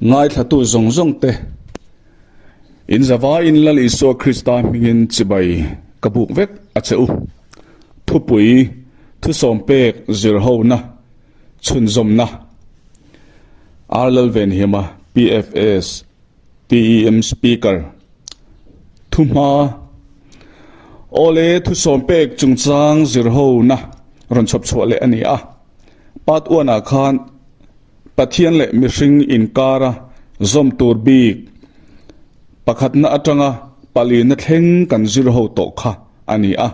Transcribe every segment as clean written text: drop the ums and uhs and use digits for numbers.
Ngaithlatu zawng zawng te, in zavaiin Lal Isua Krista hmingin chibai ka buk vek a che u. Thupui, Thusawm pek zirhona, chhunzawmna. R Lalvenhima, PFS, TEM Speaker, Thuhma, Awle thusawm pek chungchang zirhona rawn chhawp chhuah leh a ni a. Part one ah khan Pathian leh mihring inkara zawm tur bik pakhatna atanga palina thleng kan zirho tawh kha a ni a.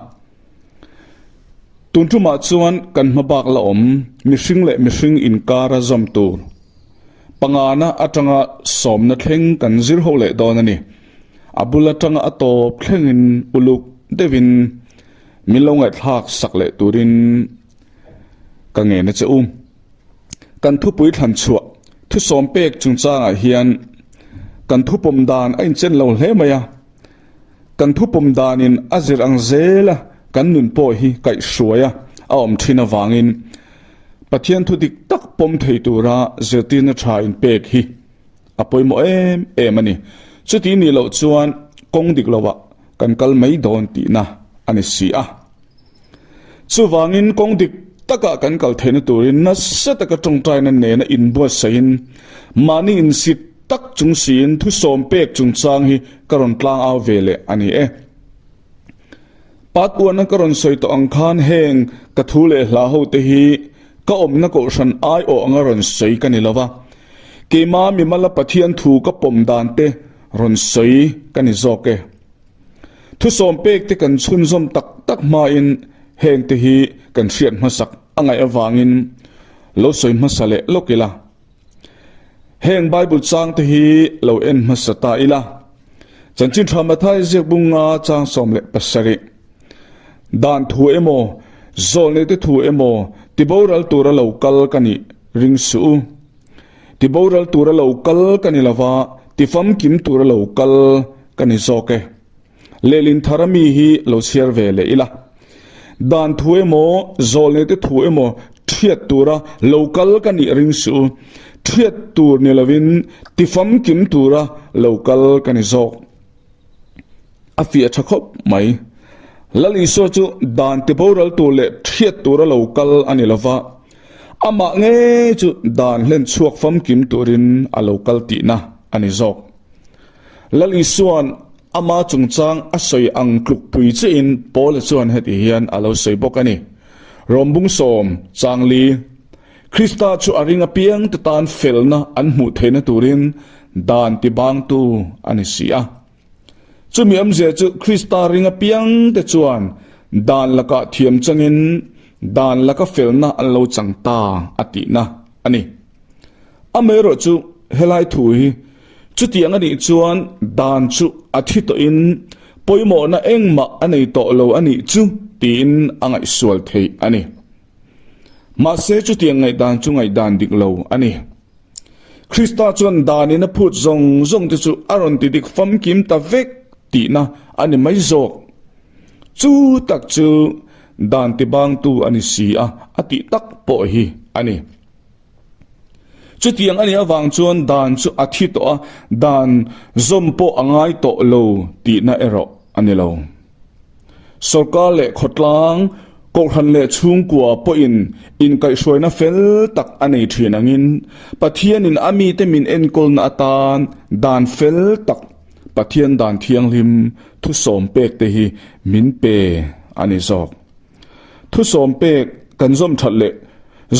Tun tumah chuan kan hmabak la awm mihring leh mihring inkara zawm tur pangana atanga sawmna thleng kan zirho leh dawn a ni. A bul atanga a tawp thlengin uluk deuhin min lo ngaihthlak sak leh turin ka ngen a che u. Kan thupui thlan chhuah thusawm pek chungchangah hian kan thupawm dan a inchen lo hle mai a. Kan thupawm danin a zir ang zela kan nun pawh hi kaihhruai a a awm thin avangin Pathian thu dik tak pawm thei tura zirtirna tha inpek hi a pawimawh em em a ni. Chuti nih loh chuan kawng dik lovah kan kal mai dawn tihna a ni si a. Chuvangin kawng dik takah kan kal theihna turin nasa taka tawngtaina nena inbuatsaihin mahni insit tak chung siin thusawm pek chungchang hi ka rawn tlang au ve leh a ni e. Part one-a ka rawn sawi tawh ang khan heng ka thu leh hla ho te hi ka awmna kohhran aiawh anga rawn sawi ka ni lova, keima mimala Pathian thu ka pawm dan te rawn sawi ka ni zawk e. Thusawm pek te kan chhunzawm tak tak hmain heng te hi kan hriat hmasak a ngaih avangin lo sawi hmasa leh lawk ila. Heng Bible chang te hi lo en hmasa ta ila. Chanchin Tha Mathai ziak bunga chang 17. Dan thu emaw, zawlnei te thu emaw tiboral tura lo kal ka nih ring suh u. Tiboral tura lo kal ka ni lova, tifamkim tura lo kal ka ni zawk e. Lehlin thar ami hi lo chhiar ve leh ila. Dan thu emaw, zawlnei te thu emaw thiat tura lo kal ka nih ring suh u. Thiat tur ni lovin tifamkim tura lo kal ka ni zawk. A fiah tha khawp mai. Lal Isua chu dan tiboral tur leh thiat tura lo kal a ni lova, amah ngei chu dan hlen chhuak famkim turin a lo kal tihna a ni zawk. Lal Isua'n ama chungchang a sawi ang tlukpui chiahin Paula chuan heti hian a lo sawi bawk a ni, Rawmbung sawm, Changli, Krista chu a ring apiangte tan felna an hmuh theihna turin dan tibangtu a ni si a. Chumi awmzia chu Krista ring apiangte chuan dan lakah thiam changin dan laka felna an lo chang ta a tihna a ni. Amaherawh chu helai thu hi chutiang a nih chuan dan chu a thi tawhin pawimawhna engmah a nei tawh lo a nih chu tiin a ngaihsual theih a ni. Mahse chutiang ngaihdan chu ngaihdan dik lo a ni. Krista chuan danin a phut zawng zawng te chu a rawn ti dik famkim ta vek tihna a ni mai zawk. Chu tak chu dan tibangtu a ni si a, a tih tak pawh hi a ni. Chutiang a nih avang chuan dan chu a thi tawh a, dan zawm pawh a ngai tawh lo tihna erawh a ni lo. Sorkar leh khawtlang, kohhran leh chhungkua pawhin inkaihhruaina fel tak a nei thin angin Pathianin a mite min enkawlna atan dan fel tak, Pathian dan thianghlim thusawm pek te hi min pe a ni zawk. Thusawm pek kan zawm that leh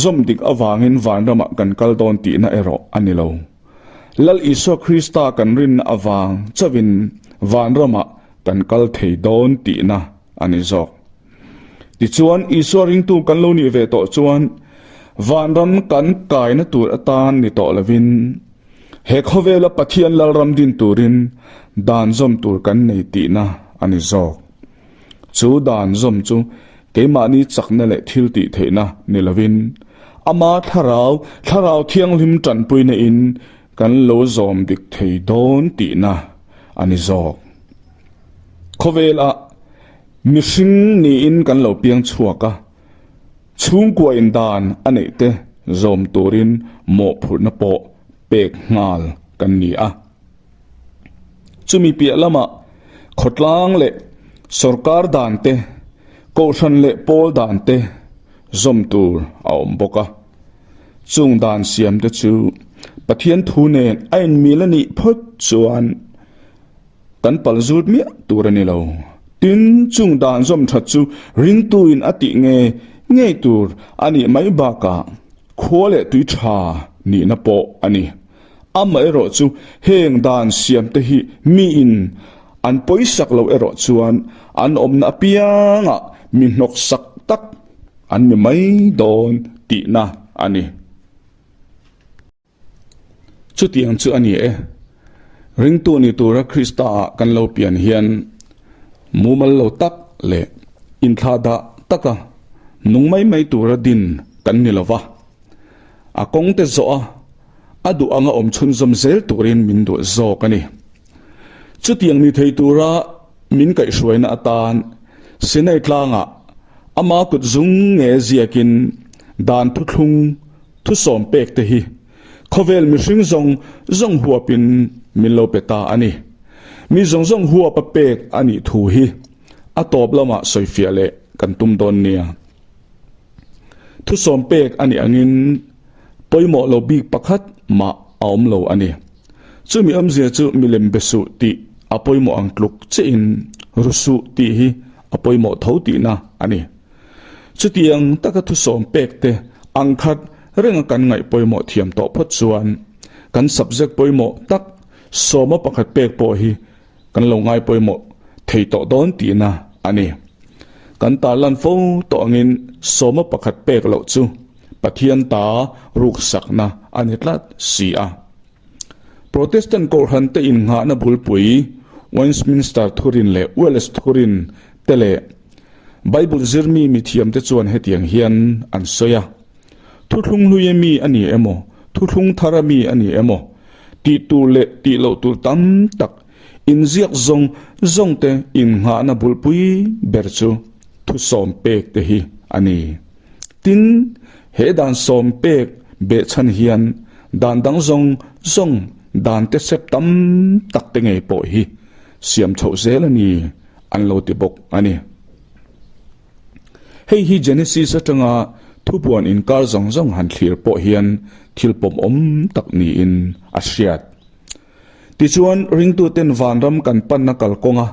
zawm dik avangin vanramah kan kal dawn tihna erawh a ni lo. Lal Isua Krista kan rinna avang chauhin vanramah kan kal thei dawn tihna a ni zawk. Tichuan, Isua ringtu kan lo nih ve tawh chuan vanram kan kaina tur atan ni tawh lovin, he khawvela Pathian Lalram din turin dan zawm tur kan nei tihna a ni zawk. Chu dan zawm chu keimahni chakna leh thil tih theihna ni lovin, ama thlarau, Thlarau Thianghlim tanpuina in kan lo zawm dik thei dawn tihna a ni zawk. Khawvelah mihring niin kan lo piang chhuak a, chhungkua in dan a neih te zawm turin mawhphurhna pawh. pek nghal kan ni a. Chumi piah lamah khawtlang leh sorkar dan te, kohhran leh pawl dan te zawm tur a awm bawk a. Chung dan siam te chu Pathian thu nen a inmil a nih phawt chuan kan pal zut miah tur a ni lo. Tin, chung dan zawm that chu ringtuin a tih ngei ngei tur a nih mai bakah khua leh tui tha nihna pawh a ni. Amaherawh chu heng dan siam te hi miin an pawisak loh erawh chuan an awmna apiangah mi hnawksak tak an ni mai dawn tihna a ni. Chutiang chu a ni e. Ringtu ni tura Krista-ah kan lo pian hian mumal lo tak leh inthlahdah taka nung mai mai tura din kan ni lo va. A kawngte zawh a, a duh anga awm chhunzawm zel turin min duh zawk a ni. Chutiang ni thei tura min kaihhruaina atan Sinai tlangah ama kut zung nge ziakin dan thuthlung thusawm pek te hi khawvel mihring zawng zawng huapin min lo pe ta a ni. Mi zawng zawng huapa pek a nih thu hi a tawp lamah sawifiah leh kan tum dawn nia. Thusawm pek a nih angin pawimawh lo bik pakhat mah a awm lo a ni. Chumi awmzia chu milem be suh tih a pawimawh ang tluk chiahin ru suh tih hi a pawimawh tho tihna a ni. Chutiang taka thusawm pek te ang khat renga kan ngaih pawimawh thiam tawh phawt chuan kan subject pawimawh tak sawma pakhat pek pawh hi kan lo ngai pawimawh thei tawh dawn tihna a ni. Kan tarlan fo tawh angin sawma pakhat pek loh chu Pathian ta ruksakna a ni tlat si a. Protestant Kohhran te innghahna bulpui Westminster Thurin leh Welsh Thurin te leh Bible zirmi mithiamte chuan hetiang hian an sawi a, Thuthlung hluia mi a ni emaw, thuthlung thara mi a ni emaw, tih tur leh tih loh tur tam tak inziak zawng zawng te innghahna bulpui ber chu thusawm pek te hi a ni. Tin, he dan sawm pek behchhan hian dan dang zawng zawng dan te sep tam tak te ngei pawh hi siam chhoh zel a ni an lo ti bawk a ni. Hei hi Genesis atanga thupuan inkar zawng zawng han thlir pawh hian thil pawmawm tak niin a hriat. Tichuan, ringtuten vanram kan panna kalkawnga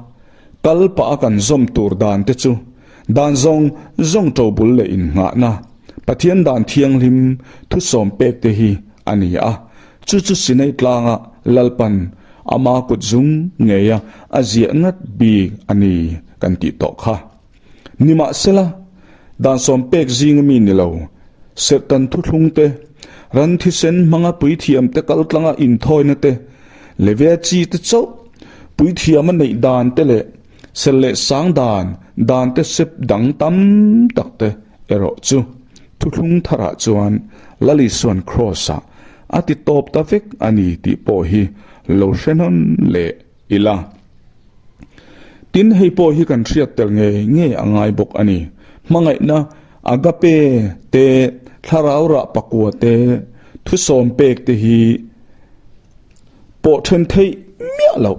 kal pah a kan zawm tur dan te chu dan zawng zawng ṭobul leh innghahna, Pathian dan thianghlim thusawm pek te hi a ni a. Chu chu Sinai tlanga Lalpan ama kut zung ngeia a ziah ngat bik a ni kan tih tawh kha. Nimahsela, dan sawm pek zinga mi ni lo, Serhtan thuthlung te, ran thisen hmanga puithiam te kaltlanga inthawina te, Levia chi te chauh puithiam a neih dan te leh serh leh sang dan dan te sep dang tam tak te erawh chu thuthlung tharah chuan Lal Isuan Kraws-ah a ti tawp ta vek a ni tih pawh hi lo hre hnawn leh ila. Tin, hei pawh hi kan hriat tel ngei ngei a ngai bawk a ni. Hmangaihna, agape, te, thlarau rah pakua te, thusawm pek te hi pawh then theih miah loh,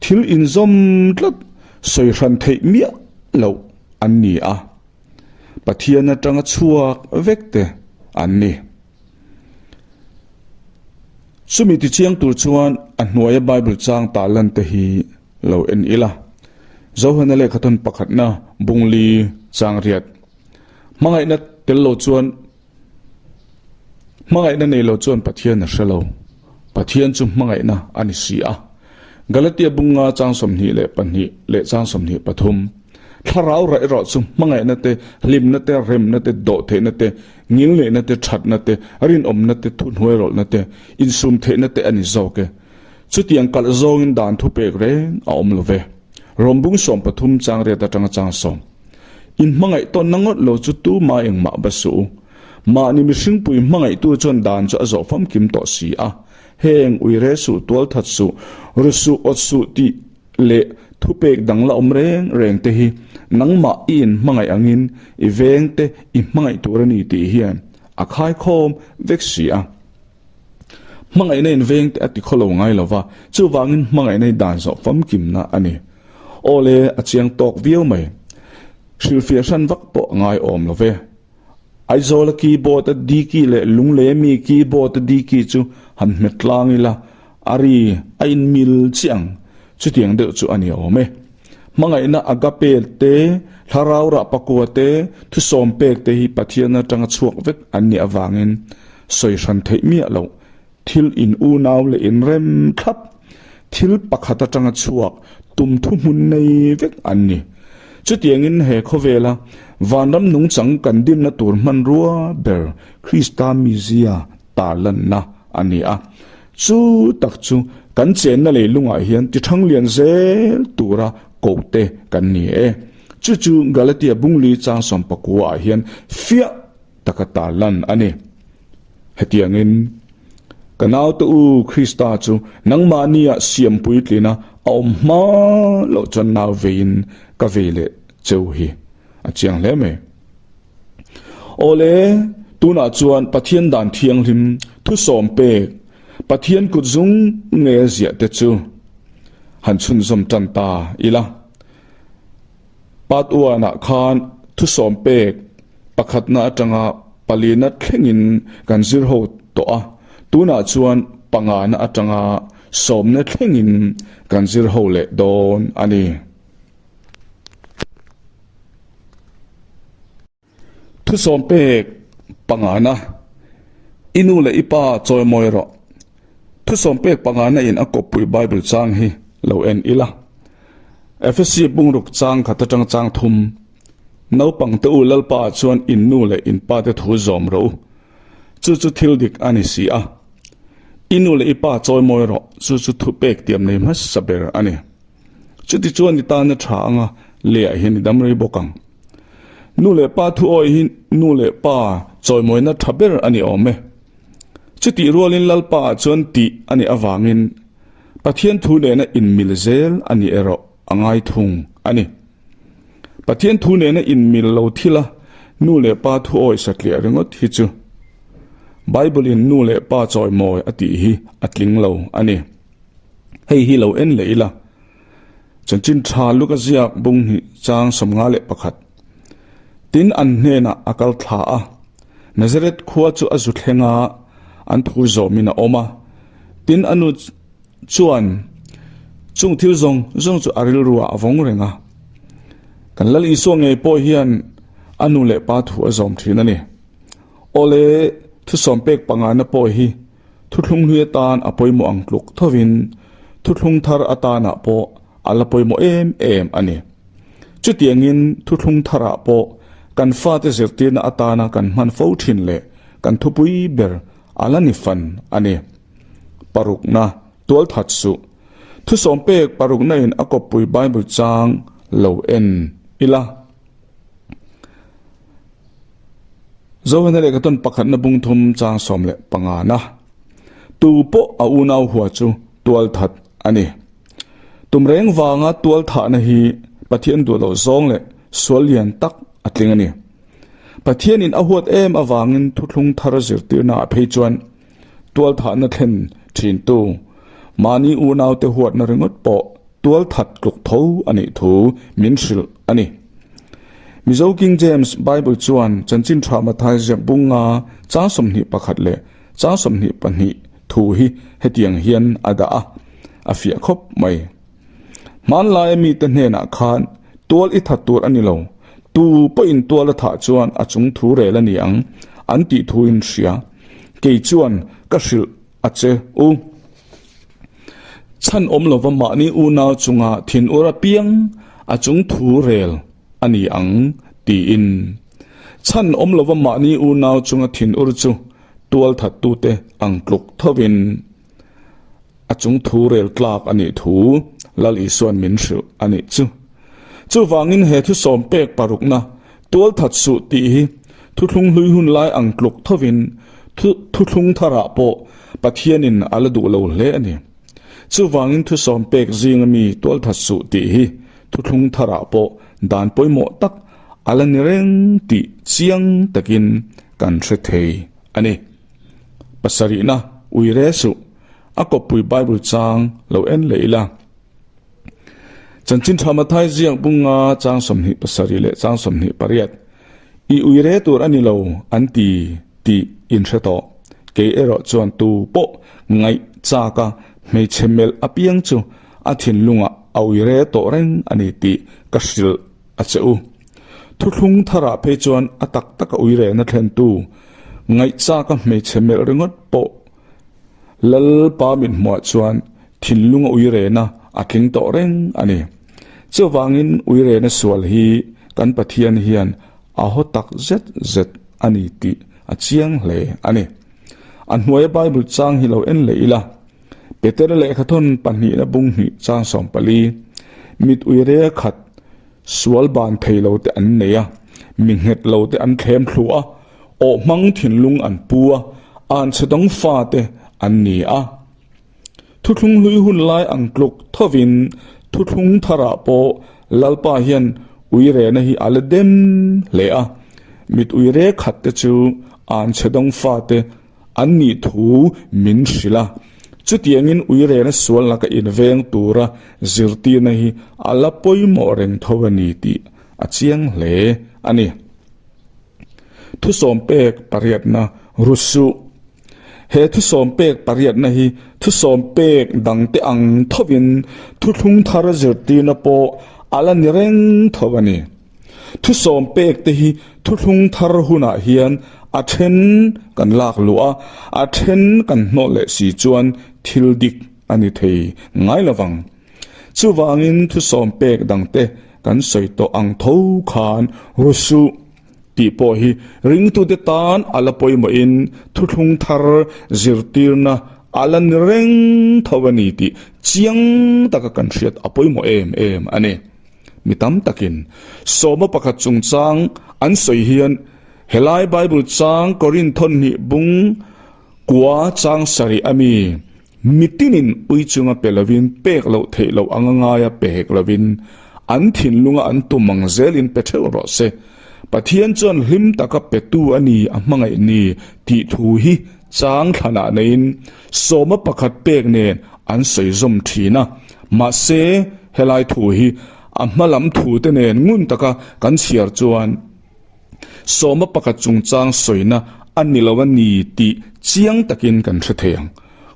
thil inzawm tlat sawi hran theih miah loh an ni a. Pathian atanga chhuak vek te an ni. Chumi tichiang tur chuan a hnuaia Bible chang tah lan te hi lo en ila. Johana lehkhathawn pakhatna bungli chang riat. Hmangaihna tel lo chuan Hmangaihna nei lo chuan Pathian a hre lo. Pathian chu hmangaihna a ni si a. Galatia bunga chang 22 leh chang 23. Thlarau rah erawh chu hmangaihna te, hlimna te, remna te, dawhtheihna te, ngilneihna te, thatna te, rinawmna te, thuhnuairawlhna te, insumtheihna te a ni zawk e. Chutiang kalh zawngin dan thupek reng a awm lo ve. Rom bung 13 chang riat atanga chang sawm. In hmangaih tawnna ngawt lo chu tuma engmah va suh u. Mahni mihringpui hmangaihtu chuan dan chu a zawh famkim tawh si a. Heng uire suh, tualthat suh, ru suh, awt suh tih leh thupek dang la awm reng reng te hi nangmah i inhmangaih angin i veng te i hmangaih tur a ni tih hian a khaikhawm vek si a. Hmangaihna in vengte a ti khawlo ngai lo va, chuvangin hmangaihna hi dan zawh famkimna a ni. Aw le, a chiang tawk viau mai. Hrilhfiah hran vak pawh a ngai awm lo ve. Aizawla keyboard a diki leh Lunglei ami keyboard a diki chu han hmet tlang ila, a ri a inmil chiah ang. Chutiang deuh chu a ni awm e. Hmangaihna agape te, thlarau rah pakua te, thusawm pek te hi Pathian atanga chhuak vek an nih avangin sawi hran theih miah loh. Thil in unau leh in rem thlap, thil pakhat atanga chhuak tum thuhmun nei vek an ni. Chutiangin he khawvela vanram nungchang kan dinna tur hmanrua ber Krista mizia tarlanna a ni a. Chu tak chu kan chenna leilungah hian tithang lian zel tura kohte kan ni e. Chu chu Galatia bungli chang sawmpakua ah hian fiah taka tarlan a ni. Hetiangin, ka naute u Krista chu nangmahnia siam puitlina a awm hma loh chuan nau veiin ka vei leh cheu hi a chiang hle mai. Awle, tunah chuan Pathian dan thianghlim thusawm pek, Pathian kut zung nge ziah te chu han chhunzawm tan ta ila. Part one ah khan thusawm pek pakhatna atanga palina thlengin kan zir ho tawh a, tunah chuan pangana atanga sawmna thlengin kan zir ho leh dawn a ni. Thusawm pek pangana, I nu leh i pa chawimawi rawh. Thusawm pek pangana in a kawppui Bible chang hi lo en ila. Efesi bungruk chang khat atang chang thum, Naupang te u Lalpa ah chuan in nu leh in pa te thu zawm rawh u. Chu chu thil dik a ni si a. I nu leh i pa chawimawi rawh, chu chu thu pek tiam nei hmasa ber a ni. Chutichuan i tana tha anga leiah hian i dam rei bawk ang. Nu leh pa thu awi hi nu leh pa chawimawina tha ber a ni awm e. Chutih rualin Lalpa ah chuan tih a nih avangin Pathian thu nena inmil zel a nih erawh a ngai thung a ni. Pathian thu nena inmil lo thila nu leh pa thu awi satliah ringawt hi chu Bible in nu leh pa chawimawi a tih hi a tling lo a ni. Hei hi lo en leh ila. Chanchin tha Luka ziak bung hnih chang 51. Tin an hnenah a kal thla a, Nazareth khua chu a zu thleng a, an thu zawmin a awm a. Tin a nu chuan chung thil zawng zawng chu a rilruah a vawng reng a. Kan Lal Isua ngei pawh hian a nu leh pa thu a zawm thin a ni. Awle thusawm pek pangana pawh hi Thuthlung hlui atan a pawimawh ang tluk thovin thuthlung thar atanah pawh a la pawimawh em em a ni. Chutiangin thuthlung tharah pawh kan fate zirtirna atana kan hman fo thin leh kan thupui ber a la ni fan a ni. Parukna, Tualthat suh. Thusawm pek parukna in a kawppui Bible chang lo en ila. Zohena lehkha tawn pakhatna bung thum chang 15 na. Tu pawh a unau hua chu tual that a ni. Tum reng vanga tual thahna hi Pathian duh loh zawng leh sual lian tak a tling a ni. Pathianin a huat em avangin thuthlung thar zirtirna ah phei chuan tual thahna thlen thintu mahni unaute huatna ringawt pawh tual that tluk tho a nih thu min hrilh a ni. Mizo King James Bible chuan Chanchin Tha Mathai ziak bunga chang 21 leh chang 22 thu hi hetiang hian a dah a, a fiah khawp mai. Hmanlaia mite hnenah khan tual i that tur a ni lo, tu pawhin tual a thah chuan a chung thu rel a ni ang an tih thu in hria. Kei chuan ka hrilh a che u. Chhan awm lova mahni unau chunga thinur apiang a chung thu rel a ni ang tiin. Chhan awm lova mahni unau chunga thinur chu tualthattute ang tluk thovin a chung thu rel tlak a nih thu Lal Isua'n min hrilh a nih chu. Chuvangin he thusawm pek parukna tualthat suh tih hi thuthlung hlui hun lai ang tluk thovin thuthlung tharah pawh Pathianin a la duh lo hle a ni. Chuvangin thusawm pek zinga mi tualthat suh tih hi thuthlung tharah pawh dan pawimawh tak a la ni reng tih chiang takin kan hre thei a ni. Pasarihna. Uire suh. A kawppui Bible chang lo en leh ila. Chanchin tha Mathai ziak bunga chang 27 leh chang 28. I uire tur a ni lo an ti tih in hre tawh. Kei erawh chuan tu pawh ngaih chak a hmeichhe melh apiang chu a thinlungah a uire tawh reng a ni tih ka hrilh a che u. Thuthlung tharah phei chuan a tak taka uirehna thlentu ngaih chak a hmeichhe melh ringawt pawh Lalpa mithmuah chuan thinlunga uirehna a tling tawh reng a ni. Chuvangin uirehna sual hi kan Pathian hian a haw tak zet zet a ni tih a chiang hle a ni. A hnuaia Bible chang hi lo en leh ila, Petera lehkhathawn pahnihna bung hnih chang 14, Mit uire khat sual ban thei lo te an nei a, mi nghet lo te an thlem thlu a, awh hmang thinlung an pu a, anchhe dawng fate an ni a. Thuthlung hlui hun lai ang tluk thovin thuthlung tharah pawh Lalpa hian uirehna hi a la dem hle a, mit uire khat te chu anchhe dawng fate an nih thu min hrilh a. Chutiangin uirehna sual laka inveng tura zirtirna hi a la pawimawh reng tho a ni tih a chiang hle a ni. Thusawm pek pariatna ru suh. He thusawm pek pariatna hi thusawm pek dangte ang thovin thuthlung thar zirtirna pawh a la ni reng tho a ni. Thusawm pek te hi thuthlung thar hunah hian a then kan lak luh a, a then kan hnawh leh si chuan thil dik a ni thei ngai lovang. Chuvangin thusawm pek dangte kan sawi tawh ang tho khan ru suh tih pawh hi ringtute tan a la pawimawhin thuthlung thar zirtirna a la ni reng tho a ni tih chiang taka kan hriat a pawimawh em em a ni. Mi tam takin sawma pakhat chungchang an sawi hian helai Bible chang Korinthon hnih bung kua chang sarih a mi Mitinin ui chunga pe lovin pek loh theih loh anga ngaia pe hek lovin an thinlunga an tum ang zelin pe theuh rawh se. Pathian chuan hlim taka petu a ni a hmangaih ni tih thu hi chang thlanah neiin sawma pakhat pek nen an sawi zawm thin a. Mahse, helai thu hi a hma lam thute nen ngun taka kan chhiar chuan, Sawma pakhat chungchang sawina a ni lo a ni tih chiang takin kan hre thei ang.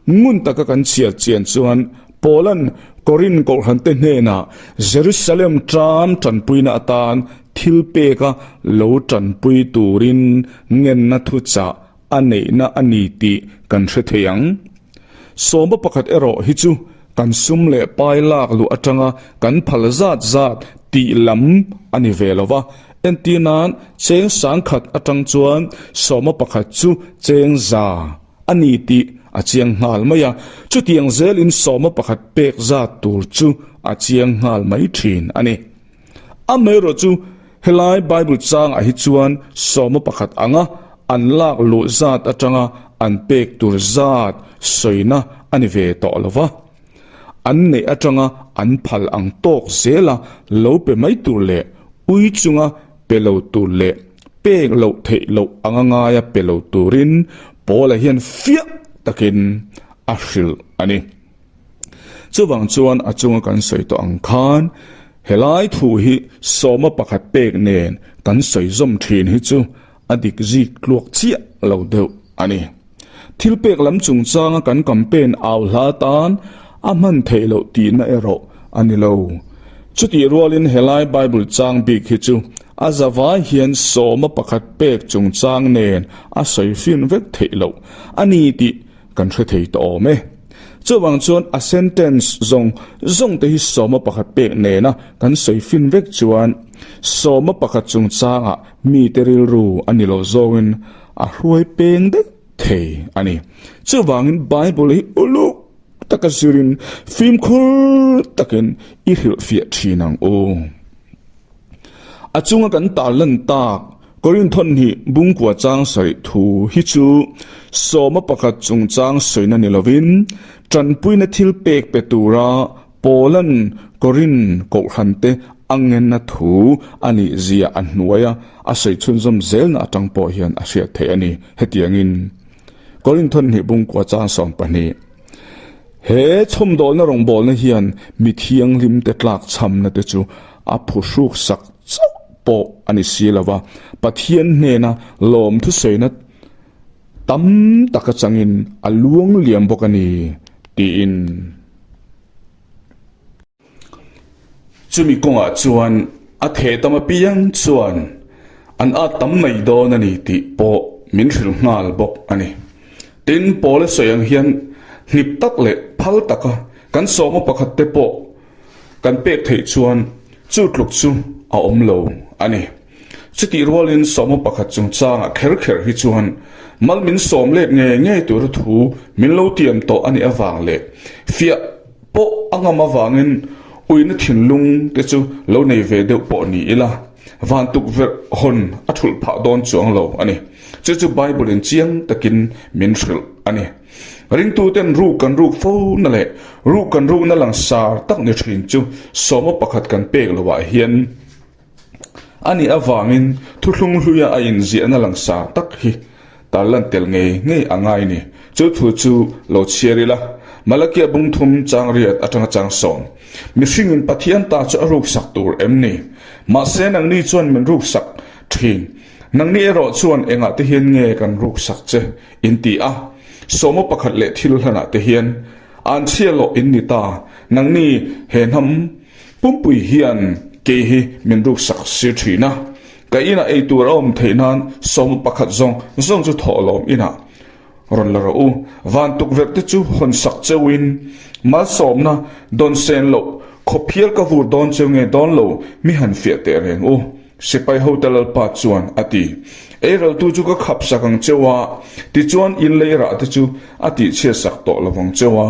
Ngun taka kan chhiar chian chuan Paula'n Korin Kohhrante hnenah Jerusalem tan tanpuina atan thil peka lo tanpui turin ngenna thuchah a neihna a ni tih kan hre thei ang. Sawma pakhat erawh hi chu kan sum leh pai lak luh atanga kan phal zat zat tih lam a ni ve lo va. Entir nan cheng sangkhat atang chuan sawma pakhat chu cheng za a ni tih a chiang nghal mai a. Chutiang zelin sawma pakhat pek zat tur chu a chiang nghal mai thin a ni. Amaherawh chu helai Bible changah hi chuan sawma pakhat anga an lak luh zat atanga an pek tur zat sawina a ni ve tawh lo va. An neih atanga an phal ang tawk zela lo pe mai tur leh ui chunga pe lo tur leh pek loh theih loh anga ngaia pe lo turin Paula hian fiah takin a hrilh a ni. Chuvang chuan a chunga kan sawi tawh ang khan helai thu hi sawma pakhat pek nen kan sawi zawm thin hi chu a dik zik tluak chiah lo deuh a ni. Thil pek lam chungchanga kan campaign au hla tan a hman theih loh tihna erawh a ni lo. Chutih rualin helai Bible chang bik hi chu a zavai hian sawma pakhat pek chungchang nen a sawi fin vek theih loh a ni tih Kan hre thei tawh awm e. Chuvang chuan a sentence zawng zawng te hi sawma pakhat pek nena kan sawi fin vek chuan sawma pakhat chungchangah mite rilru a ni lo zawngin a hruai peng daih thei a ni. Chuvangin Bible hi uluk taka zirin fimkhur takin i hrilhfiah thin ang u. A chunga kan tarlan tak Korinthon hi bungkua chang sarih thu hi chu sawma pakhat chungchang sawina ni lovin tanpuina thil pek pe tura Paula'n Korin kohhrante a ngenna thu a nih zia a hnuaia a sawi chhunzawm zelna atang pawh hian a hriat theih a ni. Hetiangin. Korinthon hnih bungkua chang 12. He chhawmdawlna rawngbawlna hian mi thianghlimte tlakchhamna te chu a phuhruk sak chauh pawh a ni si lo va, Pathian hnena lawmthusawina tam tak atangin a luang liam bawk a ni, tiin. Chumi kawngah chuan a theh tam apiang chuan an at tam mai dawn a ni tih pawh min hrilh nghal bawk a ni. Tin, Paula sawi ang hian hnip tak leh phal taka kan sawma pakhat te pawh kan pek theih chuan chu tluk chu a awm lo a ni. Chutih rualin sawma pakhat chungchangah kher kher hi chuan mal min sawm let ngei ngei tura thu min lo tiam tawh a nih avang leh fiah pawh a ngam avangin uina thinlung te chu lo nei ve deuh pawh ni ila van tukverh hawn a thulh phah dawn chuang lo a ni. Chu chu Bible in chiang takin min hrilh a ni. Ringtuten ruk kan ruk fo na leh ruk kan rukna langsar tak ni thin chu sawma pakhat kan pek loah hian A nih avangin thuthlung hluia a inziahna langsar tak hi tarlan tel ngei ngei a ngai ni. Chu thu chu lo chhiar ila, Malakia bung thum chang riat atanga chang sawm. Mihringin Pathian ta chu a ruksak tur em ni? Mahse nangni chuan min ruksak thin. Nangni erawh chuan engah te hian nge kan ruksak che in ti a? Sawma pakhat leh thil hlanah te hian an chhia loh in ni ta. Nangni he hnam Pumpui hian kei hi min ruksak sir thin a, ka inah ei tur a awm theih nan sawm pakhat zawng zawng chu thawhlawm inah rawn la rawh u. Van tukverh te chu hawn sak cheuhin malsawmna dawn sen loh khawphial ka vur dawn cheu nge dawn lo mi han fiah teh reng u, sipai hote lalpa chuan a ti. Eiraltu chu ka khap sak ang cheu a, tichuan in lei rah te chu a tihchhiat sak tawh lovang cheu a.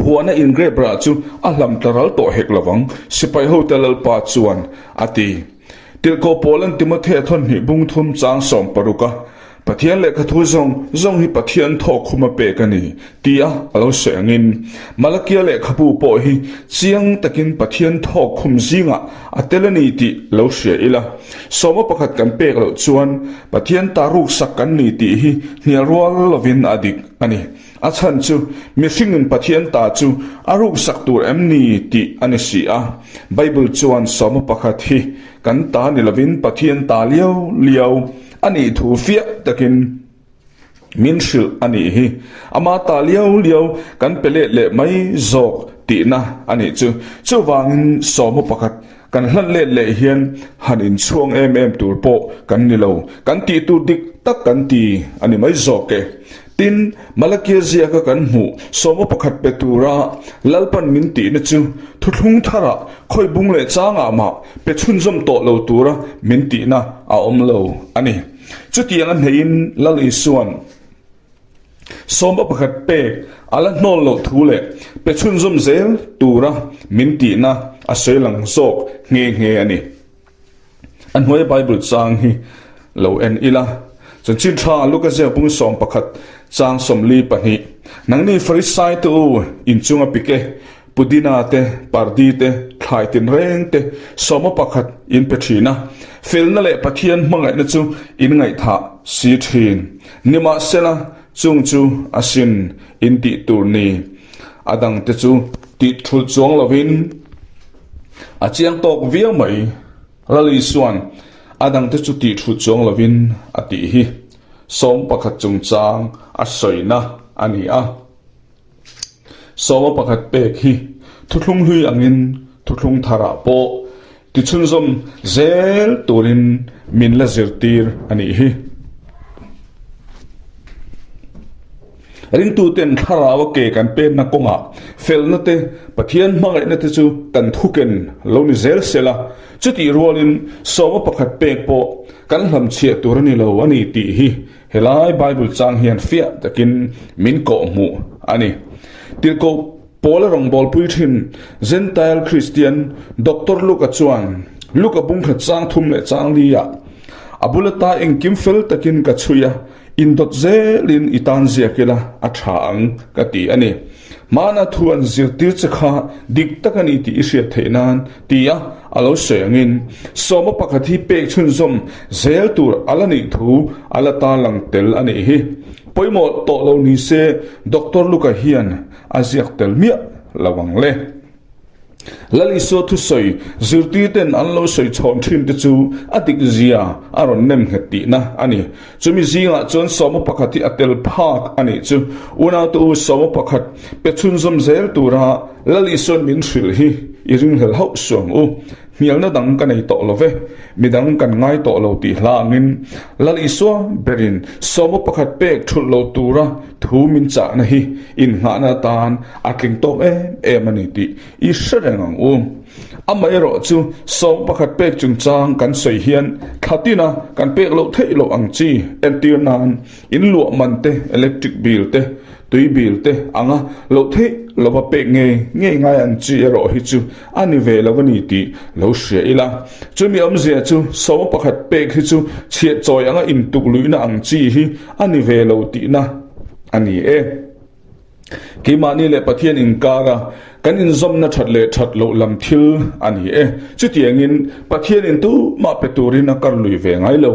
Huana in grape rah chu a hlam tla ral tawh hek lovang, sipai hote Lalpa chuan a ti. Tirhkoh Paulan Timothea thawnhnih bung thum chang 16 a, Pathian lehkha thu zawng zawng hi Pathian thawk khum a pek a ni, tia a lo sawi angin, Malakia lehkhabu pawh hi chiang takin Pathian thawk khum zingah a tel a ni tih lo hria ila. Sawma pakhat kan pek loh chuan Pathian ta ruksak kan ni tih hi hnial rual lovin a dik a ni. A chhan chu mihringin Pathian ta chu a ruksak tur em ni tih a ni si a. Bible chuan sawma pakhat hi kan ta ni lovin Pathian ta liau liau a nih thu fiah takin min hrilh a nih hi. Ama ta liau liau kan pe let leh mai zawk tihna a nih chu. Chuvangin sawma pakhat kan hlan let leh hian han inchhuang em em tur pawh kan ni lo. Kan tih tur dik tak kan ti a ni mai zawk e. Tin, Malakia ziaka kan hmuh sawma pakhat pe tura Lalpan min tihna chu thuthlung tharah khawi bung leh changah mah pe chhunzawm tawh lo tura min tihna a awm lo a ni. Chutiang a hneihin Lal Isua'n sawma pakhat pek a la hnawl loh thu leh pe chhunzawm zel tura min tihna a sawi lang zawk nghe nghe a ni. A hnuaia Bible chang hi lo en ila. Chanchin tha Luka ziak bung 11 chang 42. Nangni Farisai te u, inchung a pik e, pudina te, pardi te, thlai tinreng te, sawma pakhat in pe thin a, felna leh Pathian hmangaihna chu in ngaihthah si thin. Nimahsela, chung chu a sin in tih tur ni. A dangte chu tih thulh chuang lovin, A chiang tawk viau mai. Lal Isua'n a dangte chu tih thut chuang lovin a tih hi 11 chungchang a sawina a ni a. Sawma pakhat pek hi thuthlung hlui angin thuthlung tharah pawh tichhunzawm zel turin min la zirtir a nih hi. Ringtuten thlarau a ke kan penna kawngah felna te, Pathian hmangaihna te chu kan thuken lo ni zel sela, chutih rualin sawma pakhat pek pawh kan hlamchhiah tur a ni lo a ni tih hi helai Bible chang hian fiah takin min kawhhmuh a ni. Tirhkoh Paula rawngbawlpui thin Gentile Kristian Doctor Luka chuan Luka bungkhat chang thum leh chang liah a bula ta engkim fel takin ka chhui a, Indawt zelin i tan ziak ila a tha ang ka ti a ni. Hmana thu an zirtir che kha dik tak a ni tih i hriat theih nan tia a lo sawi angin sawma pakhat hi pek chhunzawm zel tur a la nih thu a la ta lang tel a nih hi. Pawimawh tawh lo ni se Doctor Luka hian a ziak tel miah lo ang le. Lal Isua thusawi zirtirten an lo sawi chhawn thin te chu a dik zia a rawn nem nghet tihna a ni. Chumi zingah chuan sawma pakhat hi a tel phak a nih chu. Unaute u sawma pakhat pe chhunzawm zel tura Lal Isua'n min hrilh hi i ringhlel hauh suh ang u. Hnialna dang ka nei tawh lo ve, midang kan ngai tawh lo tih hla angin Lal Isua berin sawma pakhat pek thulh lo tura thu min chahna hi innghahna atan a tling tawk em em a ni tih i hre reng ang u. Amaherawh chu sawma pakhat pek chungchang kan sawi hian thla tina kan pek loh theih loh ang chi entir nan In luah man te, electric bill te, tui bill te anga loh theih lova pek ngei ngei ngai ang chi erawh hi chu a ni ve lo a ni tih lo hria ila. Chumi awmzia chu sawma pakhat pek hi chu chhiah chawi anga intuk luihna ang chi hi a ni ve lo tihna a ni e. Keimahni leh Pathian inkara kan inzawmna that leh that loh lam thil a ni e. Chutiangin, Pathianin tumah pe turin a kar lui ve ngai lo.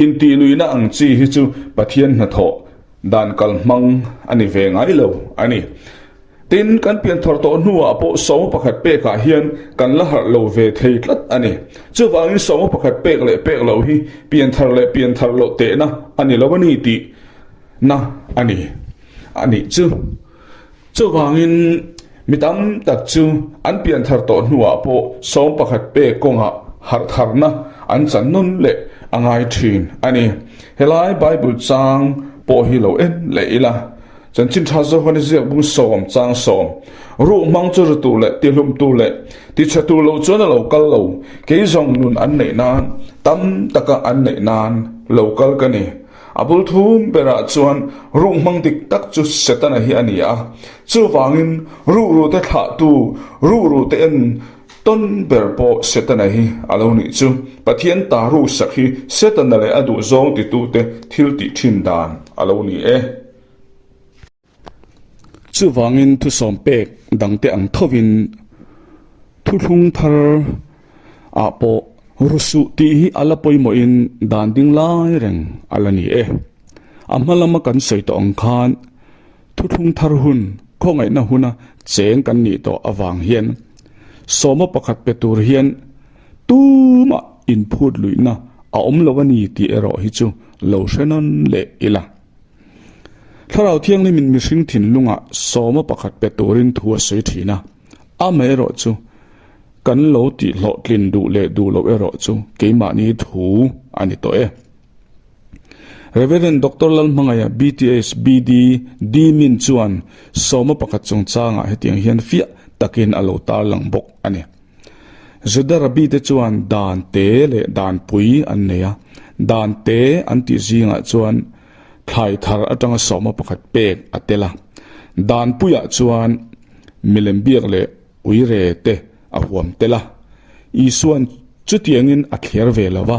Intih luihna ang chi hi chu Pathian hnathawh dan kal hmang a ni ve ngai lo a ni. Tin, kan pianthar tawh hnuah pawh sawma pakhat pekah hian kan la harh lo ve thei tlat a ni. Chuvangin sawma pakhat pek leh pek loh hi pianthar leh pianthar loh tehna a ni lo a ni tih na a ni. A nih chu. Chuvangin mi tam tak chu an pianthar tawh hnuah pawh 11 pek kawngah harhtharna an chan nawn leh a ngai thin a ni. Helai Bible chang pawh hi lo en leh ila. Chanchin tha Johane ziak bung sawm chang sawm. Ruh hmang chu ri tur leh tihlum tur leh tichhe tur lo chuan a lo kal lo. Kei zawng nun an neih nan, tam taka an neih nan lo kal ka ni. A bul thum berah chuan ruk hmang dik tak chu Setana hi a ni a. Chuvangin rukrute thlahtu, rukrute en tawn ber pawh Setana hi a lo nih chu. Pathian ta ruksak hi Setana leh a duhzawng titute thil tih thin dan a lo ni e. Chuvangin thusawm pek dangte ang thovin thuthlung thar ah pawh rusuh tih hi a la pawimawhin dan ding lai reng a la ni e. A hma lama kan sawi tawh ang khan thuthlung thar hun khawngaihna huna cheng kan nih tawh avang hian sawma pakhat pe tur hian tumah inphut luihna a awm lo a ni tih erawh hi chu lo hre nawn leh ila. Thlarau Thianghlimin mihring thinlungah sawma pakhat pe turin thu a sawi thin a, amaherawh chu kan lo tih hlawhtlin duh leh duh loh erawh chu keimahni thu a ni tawh e. Rev. Doctor Lalhmangaia BTH BD D Min chuan sawma pakhat chungchangah hetiang hian fiah takin a lo tarlang bawk a ni. Juda Rabbi te chuan dan te leh dan pui an nei a, dan te an tih zingah chuan thlai thar atanga sawma pakhat pek a tel a, dan puiah chuan milem biak leh uire te a huam tel a. Isua'n chutiangin a thliar ve lo va,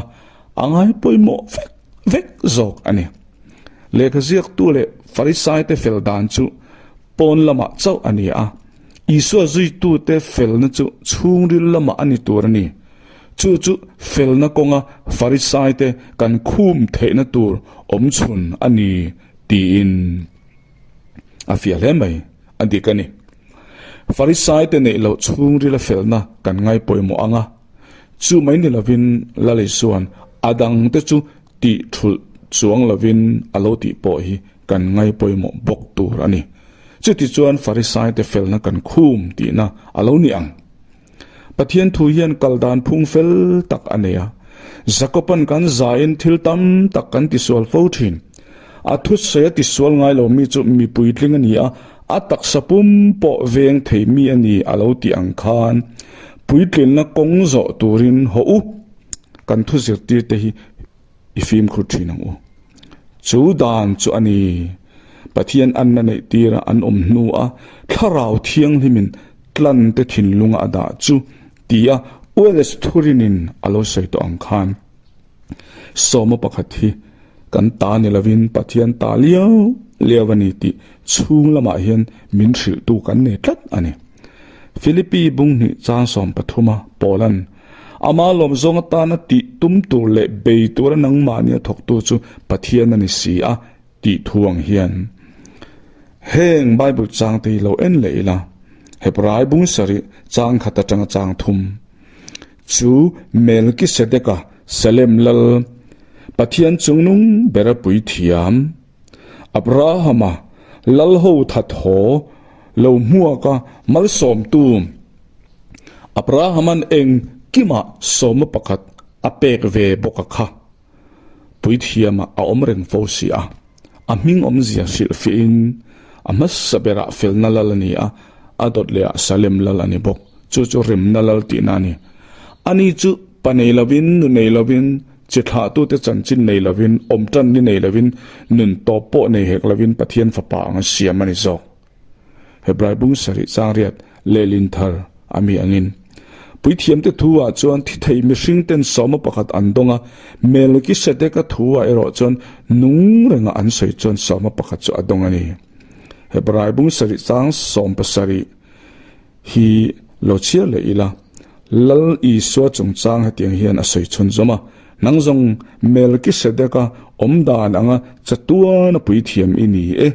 a ngai pawimawh vek vek zawk a ni. Lehkha ziaktu leh Farisaite fel dan chu pawn lamah chauh a ni a, Isua zuitute felna chu chhungril lamah a ni tur a ni. Chu chu felna kawnga Farisaite kan khum theihna tur awmchhun a ni tiin a fiah hle mai. A dik a ni. Farisaite neih loh chhungrila felna kan ngai pawimawh ang a, chu mai ni lovin Lal Isua'n a dangte chu tih thulh chuang lovin a lo tih pawh hi kan ngai pawimawh bawk tur a ni. Chutichuan Farisaite felna kan khum tihna a lo ni ang. Pathian thu hian kal dan phung fel tak a nei a. Jakoban kan zain thil tam tak kan tisual fo thin. A thusawi a tisual ngai lo mi chu mi puitling a ni a, a taksa pum pawh veng thei mi a ni a lo tih ang khan puitlinna kawng zawh turin haw u. Kan thu zirtirte hi i fimkhur thin ang u. Chu dan chu a ni. Pathian anna neih tira an awm hnu a Thlarau Thianghlimin tlante thinlunga a dah chu tia Ueles Thurinin a lo sawi tawh ang khan sawma pakhat hi kan ta ni lovin Pathian ta liau liau a ni tih chhung lamah hian min hrilhtu kan nei tlat a ni. Philippi bunghnih chang 13 a Paula'n Ama lawm zawng atana tih tum tur leh bei tura nangmahnia thawktu chu Pathian a ni si a. tih thu ang hian heng Bible changte hi lo en leh ila, Hebrai bung sarih chang khat atanga chang thum chu Melkisedeka Salem lal Pathian chungnung bera puithiam Abrahama lal ho that haw lo hmuaka malsawmtu Abrahama'n engkimah sawma pakhat a pek ve bawk a kha. Puithiamah a awm reng fo si a, a hming awmzia hrilhfiahin a hmasa berah felna lal a ni a, a dawt lehah Salem lal a ni bawk. Chu chu remna lal tihna a ni. Ani chu pa nei lovin, nu nei lovin, chi thlahtute chanchin nei lovin, awm tan ni nei lovin, nun tawp pawh nei hek lovin Pathian fapa anga siam a ni zawk. Hebrai bung sarih changriat lehlin thar a mi angin. Puithiamte thu ah chuan thi thei mihring ten sawma pakhat an dawng a, Melkisedeka thu ah erawh chuan nung renga an sawi chuan sawma pakhat chu a dawng a ni. Hebrai bung sarih chang 70 hi lo chhiar leh ila, Lal Isua chungchang hetiang hian a sawi chhunzawm a, Nang zawng Melkisedeka awm dan anga chatuana puithiam i ni e,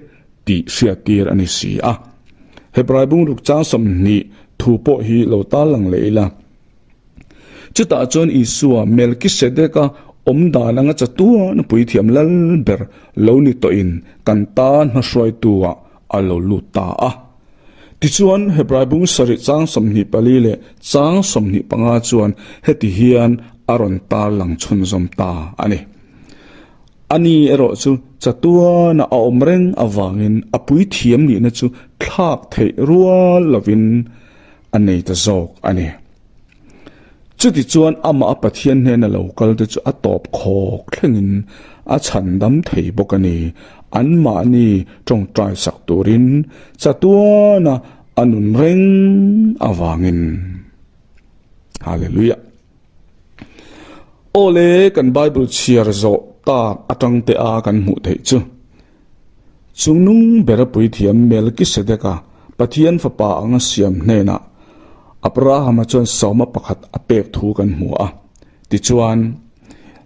tih hriattir a ni si a. Hebrai bungruk chang 20 thu pawh hi lo tarlang leh ila. Chutah chuan Isua Melkisedeka awm dan anga chatuan puithiam lal ber lo ni tawhin kan tan hmahruaitu-ah a lo lut ta a. Tichuan, Hebrai bung sarih chang 24 leh chang 25 chuan heti hian a rawn tarlang chhunzawm ta a ni. Ani erawh chu chatuana a awm reng avangin a puithiam nihna chu thlak theih rual lovin a nei ta zawk a ni. Chutichuan amah a Pathian hnena lo kal te chu a tawp khawk thlengin a chhandam thei bawk a ni. Anmahni tawngtai sak turin chatuana a nun reng avangin. Hallelujah. Awle, kan Bible chhiar zawh tak atang te a kan hmuh theih chu. Chungnung bera puithiam Melkisedeka Pathian fapa anga siam hnenah Abrahama chuan sawma pakhat a pek thu kan hmu a. Tichuan,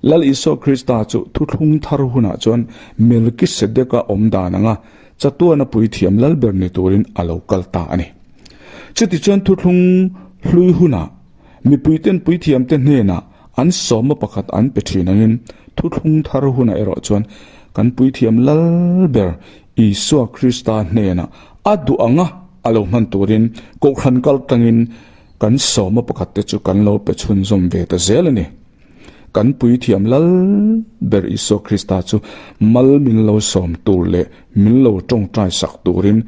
Lal Isua Krista chu thuthlung thar hunah chuan Melkisedeka awm dan anga chatuana puithiam lalber ni turin a lo kal ta a ni. Chutichuan thuthlung hlui hunah Mipuiten puithiamte hnenah an sawmna pakhat an pe thin angin thuthlung thar hunah erawh chuan kan puithiam lal ber Isua Krista hnenah a duh anga a lo hman turin kohhran kal tangin kan sawmna pakhat te chu kan lo pe chhunzawm ve ta zel a ni. Kan puithiam lal ber Isua Krista chu mal min lo sawm tur leh min lo tawngtai sak turin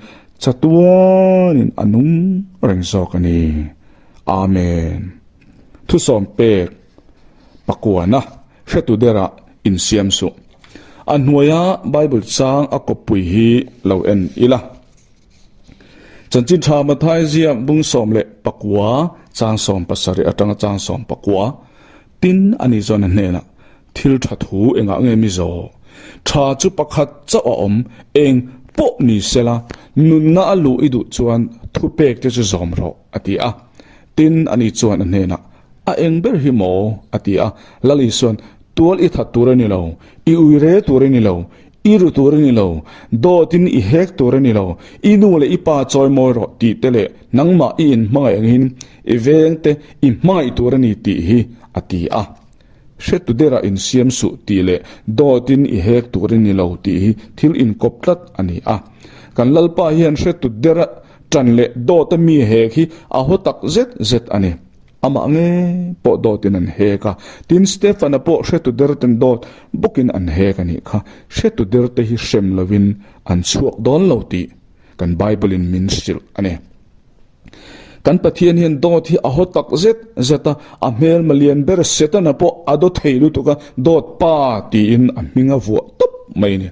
chatuanin a nung reng zawk a ni. Amen. Thusawm pek pakuana hretu derah insiam suh. A hnuaia Bible chang a kawppui hi lo en ila. Chanchin tha Mathai ziak bung 19 chang 70 atanga chang 19 tin a ni zawn a hnenah thil tha thu engah nge mi zawh? Tha chu pakhat chauh a awm, eng pawh ni sela nunna a luh i duh chuan thupek te chu zawm rawh. A ti a. Tin, ani chuan a hnenah, A eng ber hi maw? A ti a. Lal Isuan, Tual i that tur a ni lo, i ui re tur a ni lo, i ru tur a ni lo, dawtin i hek tur a ni lo, i nu leh i pa chawi mawi rawh tih te leh nangmah i inhmangaih angin i veng te i hmangaih tur a ni tih hi, a ti a. Hretu derah insiam suh tih leh dawtin i hek tur a ni lo tih hi thil inkawp tlat a ni a. Kan Lalpa hian hretu dera Ṭan leh dawta mi hek hi a haw tak zet zet a ni. Amah nge pawh dawtin an hek a, tin Stefan-a pawh hretu derten dawt bawkin an hek a nih kha. Hretu derte hi hrem lovin an chhuak dawn lo tih kan Bible-in min hrilh a ni. Kan Pathian hian dawt hi a haw tak zet zet a, a hmelma lian ber Setana pawh a daw thei lutuk a, dawt pa tiin a hming a vuah tawp mai a ni.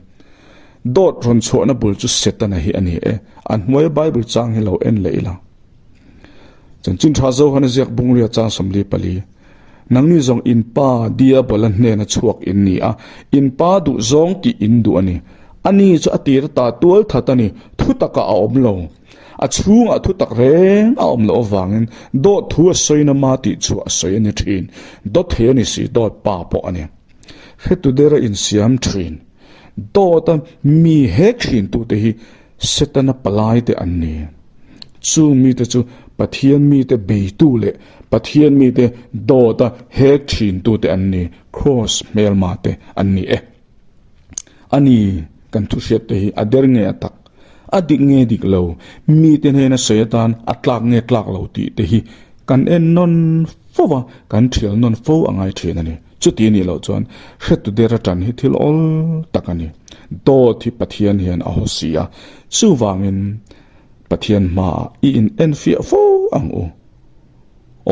Dawt rawn chhuahna bul chu Setana hi a ni e. A hnuaia Bible chang hi lo en leh ila. Chanchin tha Johana ziak bungria chang 44. Nangni zawng in pa Diabola hnena chhuak in ni a, in pa duh zawng tih in duh a ni. Ani chu a tir ta tual that a ni, thu takah a awm lo. A chhungah thu tak reng a awm loh avangin dawt thu a sawina ma tih chu a sawi a ni thin. Dawt thei a ni si, dawt pa pawh a ni. Hretu dera insiam thin. Dawta mi hek ṭhintute hi Setana palaite an ni. Chung mite chu Pathian mite beitu leh Pathian mite dawta hek ṭhintute an ni, Kraws hmelmate an ni e. A ni, kan thuhriatte hi a der nge a tak, a dik nge dik lo, mite hnena sawi atan a tlak nge tlak lo tih te hi kan en nawn fo va, kan thial nawn fo a ngai thin a ni. Chuti nih loh chuan hretu der atan hi thil awl tak a ni. Dawt hi Pathian hian a haw si a, chuvangin Pathian hmaah i in enfiah fo ang u.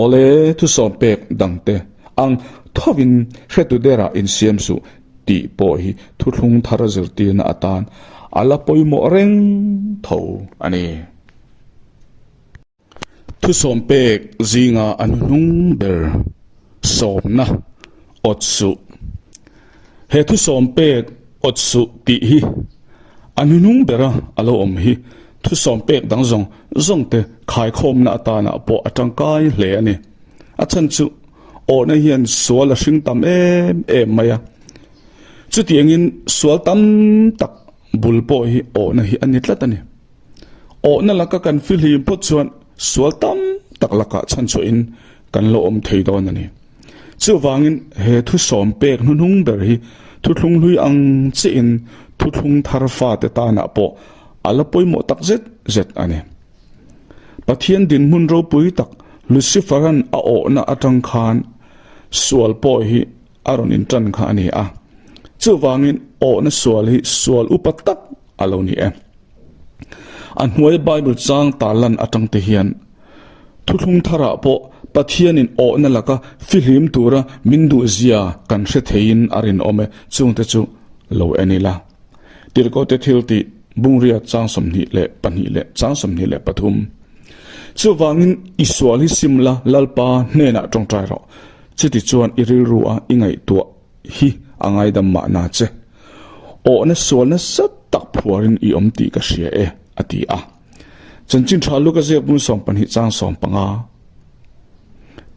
Awle, thusawm pek dangte ang thovin hretu derah insiam suh tih pawh hi thuthlung thar zirtirna atan a la pawimawh reng tho a ni. Thusawm pek zinga a hnuhnung ber sawmna awt suh. He thusawm pek awt suh tih hi A hnuhnung bera a lo awm hi thusawm pek dang zawng zawng te khaikhawmna atanah pawh a tangkai hle a ni. A chhan chu awhna hian sual a hring tam em em mai a. Chutiangin sual tam tak bul pawh hi awhna hi a ni tlat a ni. Awhna laka kan fihlim phawt chuan sual tam tak lakah chhanchhuahin kan lo awm thei dawn a ni. Chuvangin he thusawm pek hnuhnung ber hi thuthlung hlui ang chiahin thuthlung thar fate tanah pawh a la pawimawh tak zet zet a ni. Pathian dinhmun ropui tak Lucifer-a'n a awhna atang khan sual pawh hi a rawn intan kha a ni a. Chuvangin awhna sual hi sual upa tak a lo ni e. A hnuai Bible chang tarlan atang te hian Thuthlung tharah pawh Pathianin awhna laka fihlim tura min duhzia kan hre theiin a rinawm e, chungte chu lo en ila. Tirhkohte thiltih Bungria chang 22 leh chang 23. Chuvangin i sual hi sim la, Lalpa hnenah tawngtai rawh. Chutichuan i rilru a i ngaihtuah hi a ngaidam mahna che. Awhna sual nasa tak phuarin i awm tih ka hria e, a ti a. Chanchin tha Luka ziak bung 12 chang 15.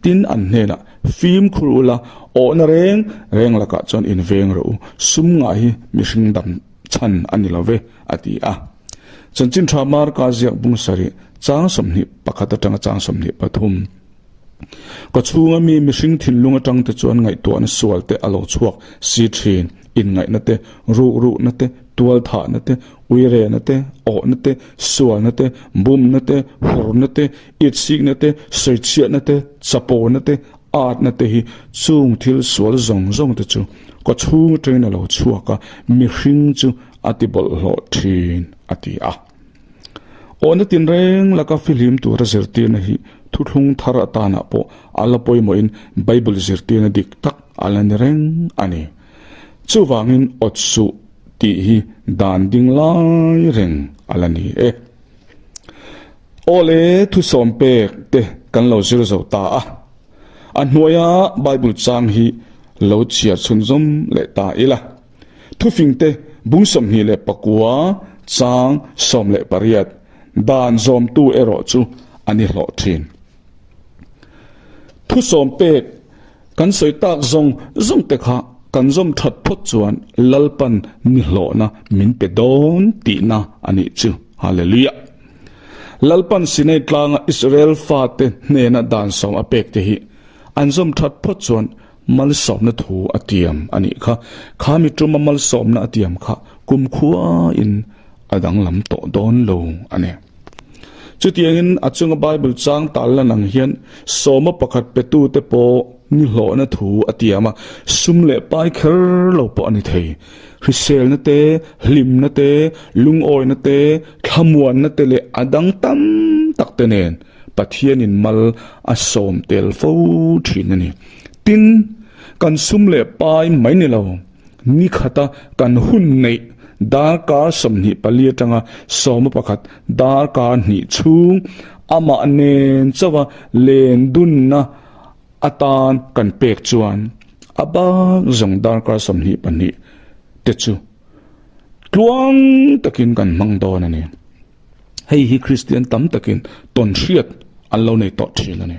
Tin an hnenah, Fimkhur ula, awhna reng reng lakah chuan inveng rawh u, sum ngah hi mihring dam chhan a ni lo ve, a ti a. Chanchin tha Marka ziak bung sarih chang 21 atanga chang 23. Ka chhunga mi mihring thinlung atang te chuan ngaihtuahna sual te a lo chhuak si thin, inngaihna te, rukruhna te, tualthahna te, uirehna te, awhna te, sualna te, bumna te, hurna te, itsikna te, sawichhiatna te, chapona te, atna te hi chung thil sual zawng zawng te chu ka chhung atangin a lo chhuak a, mihring chu a ti bawlhhlawh thin, a ti a. Awhna tinreng laka fihlim tura zirtirna hi thuthlung thar atanah pawh a la pawimawhin Bible zirtirna dik tak a la ni reng a ni. Chuvangin awt suh tih hi dan ding lai reng a la ni e. Awle thusawm pek te kan lo zir zo ta a. A hnuaia Bible chang hi lo chhiar chhunzawm leh ta ila. Thufingte bung 29 chang 18 dan zawmtu erawh chu a ni hlawh thin. Thu sawm pek kan sawi tak zawng zawng te kha kan zawm that phawt chuan Lalpan ni hlawhna min pe dawn tihna a nih chu. Hallelujah! Lalpan Sinai tlanga Israel fate hnena dan sawm a pek te hi an zawm that phawt chuan Malsawmna thu a tiam a nih kha. Kha mi tuma malsawmna a tiam kha kumkhuain a danglam tawh dawn lo a ni. Chutiangin a chunga Bible chang tal lan ang hian sawma pakhat petute pawh ni hlawhna thu a tiam a, sum leh pai kher lo pawh a ni thei. Hriselna te, hlimna te, lungawina te, thlamuanna te leh a dang tam tak te nen Pathianin mal a sawm tel fo thin a ni. Tin, kan sum leh pai mai ni lo, ni khata kan hun neih darkar 24 atanga 11 darkar hnih chhung amah nen chauha len dunna atan kan pek chuan a bak zawng darkar 22 te chu tluang takin kan hmang dawn a ni. Hei hi Kristian tam takin tawn hriat an lo nei tawh thin a ni.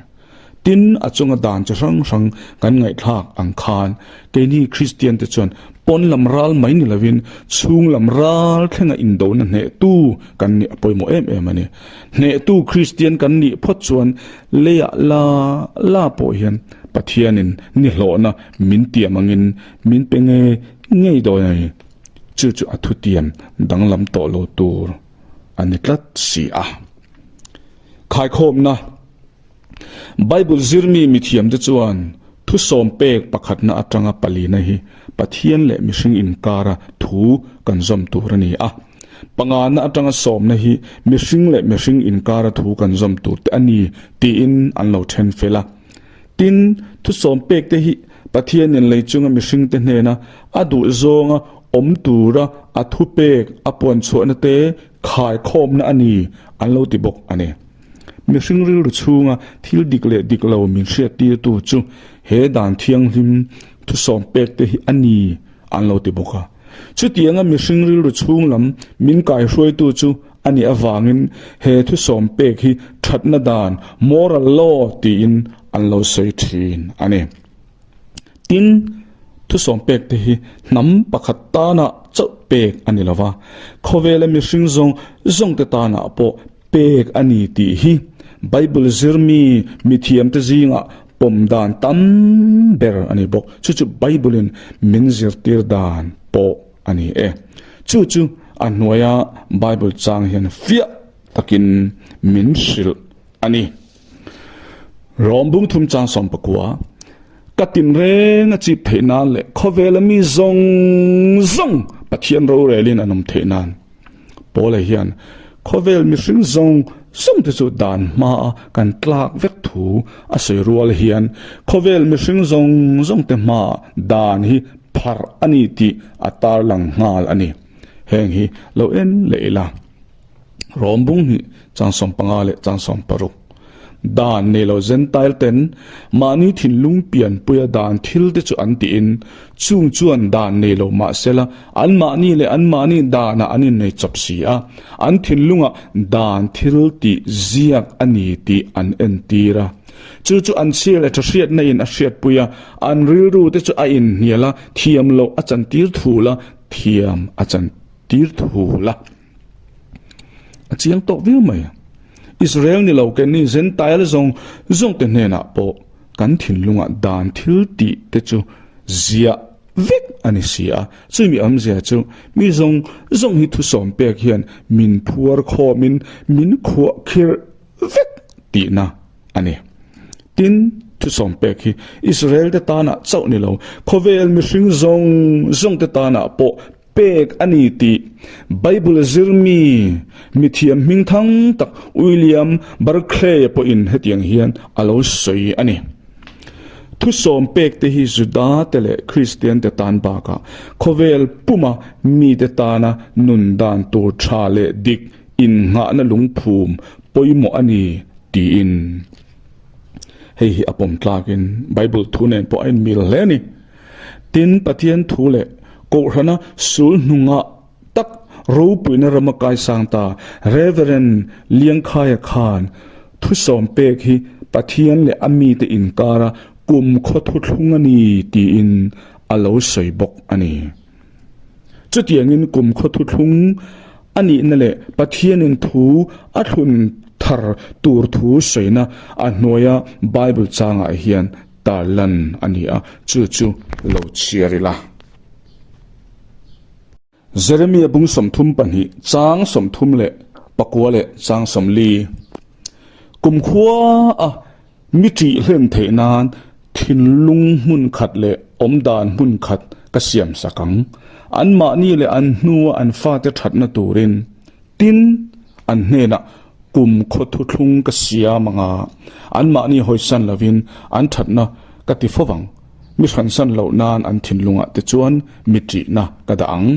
Tin, a chunga dan chi hrang hrang kan ngaihthlak ang khan keini Kristian te chuan Pawn lam ral mai ni lovin chhung lam ral thlenga indona hnehtu kan nih a pawimawh em em a ni. Hnehtu Kristian kan nih phawt chuan leiah la la pawh hian Pathianin nihlawhna min tiam angin min pe ngei ngei dawn a ni. Chu chu a thutiam danglam tawh lo tur a ni tlat si a. Khaikhawmna. Bible zirmi mithiamte chuan thusawm pek pakhatna atanga palina hi Pathian leh mihring inkara thu kan zawm tur a ni a. Pangana atanga sawmna hi mihring leh mihring inkara thu kan zawm tur te a ni tiin an lo then fel a. Tin, thusawm pek te hi Pathianin lei chunga mihringte hnena a duh zawnga awm tura a thupek a puanchhuahna te khaikhawmna a ni an lo ti bawk a ni. Mihring rilru chhunga thil dik leh dik lo min hriattirtu chu he dan thianghlim thusawm pek te hi a ni an lo ti bawk a. Chutianga mihring rilru chhung lam min kaihruaitu chu a nih avangin he thusawm pek hi thatna dan, moral law, tiin an lo sawi thin a ni. Tin, thusawm pek te hi hnam pakhat tana chauh pek a ni lo va, khawvela mihring zawng zawng te tanah pawh pek a ni tih hi Bible zirmi mithiamte zingah pawm dan tam ber a ni bawk. Chu chu Bible-in min zirtir dan pawh a ni e. Chu chu a hnuaia Bible chang hian fiah takin min hrilh a ni. Rom bung thum chang 19, Ka tinreng a chip theih nan leh khawvela mi zawng zawng Pathian rorelin an awm theih nan. Paula hian khawvel mihring zawng zawng te chu dan hmaa kan tlak vek thu a sawi rual hian khawvel mihring zawng zawng te hmaa dan hi pharh a ni tih a tarlang nghal a ni. Heng hi lo en leh ila. Rom bung hnih chang 15 leh chang 16. Dan nei lo Zentail ten mahni thinlung pianpuia dan thil te chu an tiin, chung chuan dan nei lo mahsela anmahni leh anmahni danah an innei chawp si a, an thinlungah dan thil tih ziak a ni tih an entir a. Chu chu an chhia leh tha hriatna in a hriatpui a, an rilru te chu a inhnial a, thiam loh a chantir thul a, thiam a chantir thul a. A chiang tawk viau mai. Israel ni lo keini Zentail zawng zawng te hnenah pawh kan thinlungah dan thil tih te chu ziah vek a ni si a. Chumi awmzia chu mi zawng zawng hi thusawm pek hian min phuar khawmin min khuah khirh vek tihna a ni. Tin, thusawm pek hi Israel te tanah chauh ni lo, khawvel mihring zawng zawng te tanah pawh Pek a ni tih Bible zirmi mithiam hmingthang tak William Barclay-a pawhin hetiang hian a lo sawi a ni. Thusawm pekte hi Juda-te leh Kristiante tan bakah khawvel puma mite tana nun dan tur tha leh dik innghahna lungphum pawimawh a ni tiin hei hi a pawm tlakin Bible thu nen pawh a inmil hle a ni. Tin, Pathian thu leh Kohhrana sul hnungah tak ropuina rama kaisang ta Rev. Liangkhaia khan thusawm pek hi Pathian leh a mite inkara kumkhaw thuthlung a ni tiin a lo sawi bawk a ni. Chutiangin kumkhaw thuthlung a nihna leh Pathianin thu a thlun thar tur thu sawina a hnuaia Bible changah hian Tarlan a ni a, chu chu lo chhiar ila. Jeremia bung 32, chang 34 leh chang 40. Kumkhua a mi ṭih hlen theih nan thinlung hmun khat leh awmdan hmun khat ka siam sak ang. Anmahni leh an hnua an fate ṭhatna turin. Tin, an hnenah kum khaw thuthlung ka siam ang a, anmahni hawisan lovin an thatna ka ti fo vang. Mi hransan loh nan an thinlungah te chuan mi ṭihna ka dah ang.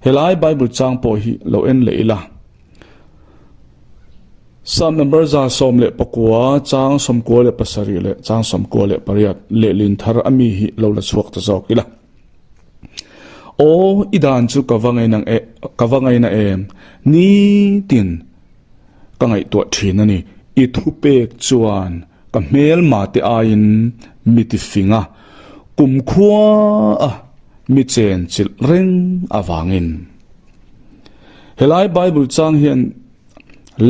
Helai Bible chang pawh hi lo en leh ila. Psalm number 119 chang 97 leh chang 98 lehlin thar a mi hi lo la chhuak ta zawk ila. Aw, i dan chu ka va ngaina e, ka va ngaina em? Nitin ka ngaihtuah thin a ni. I thupek chuan ka hmelma te aiin mi ti fing a, kumkhua a. mi chen chilh reng avangin. Helai Bible chang hian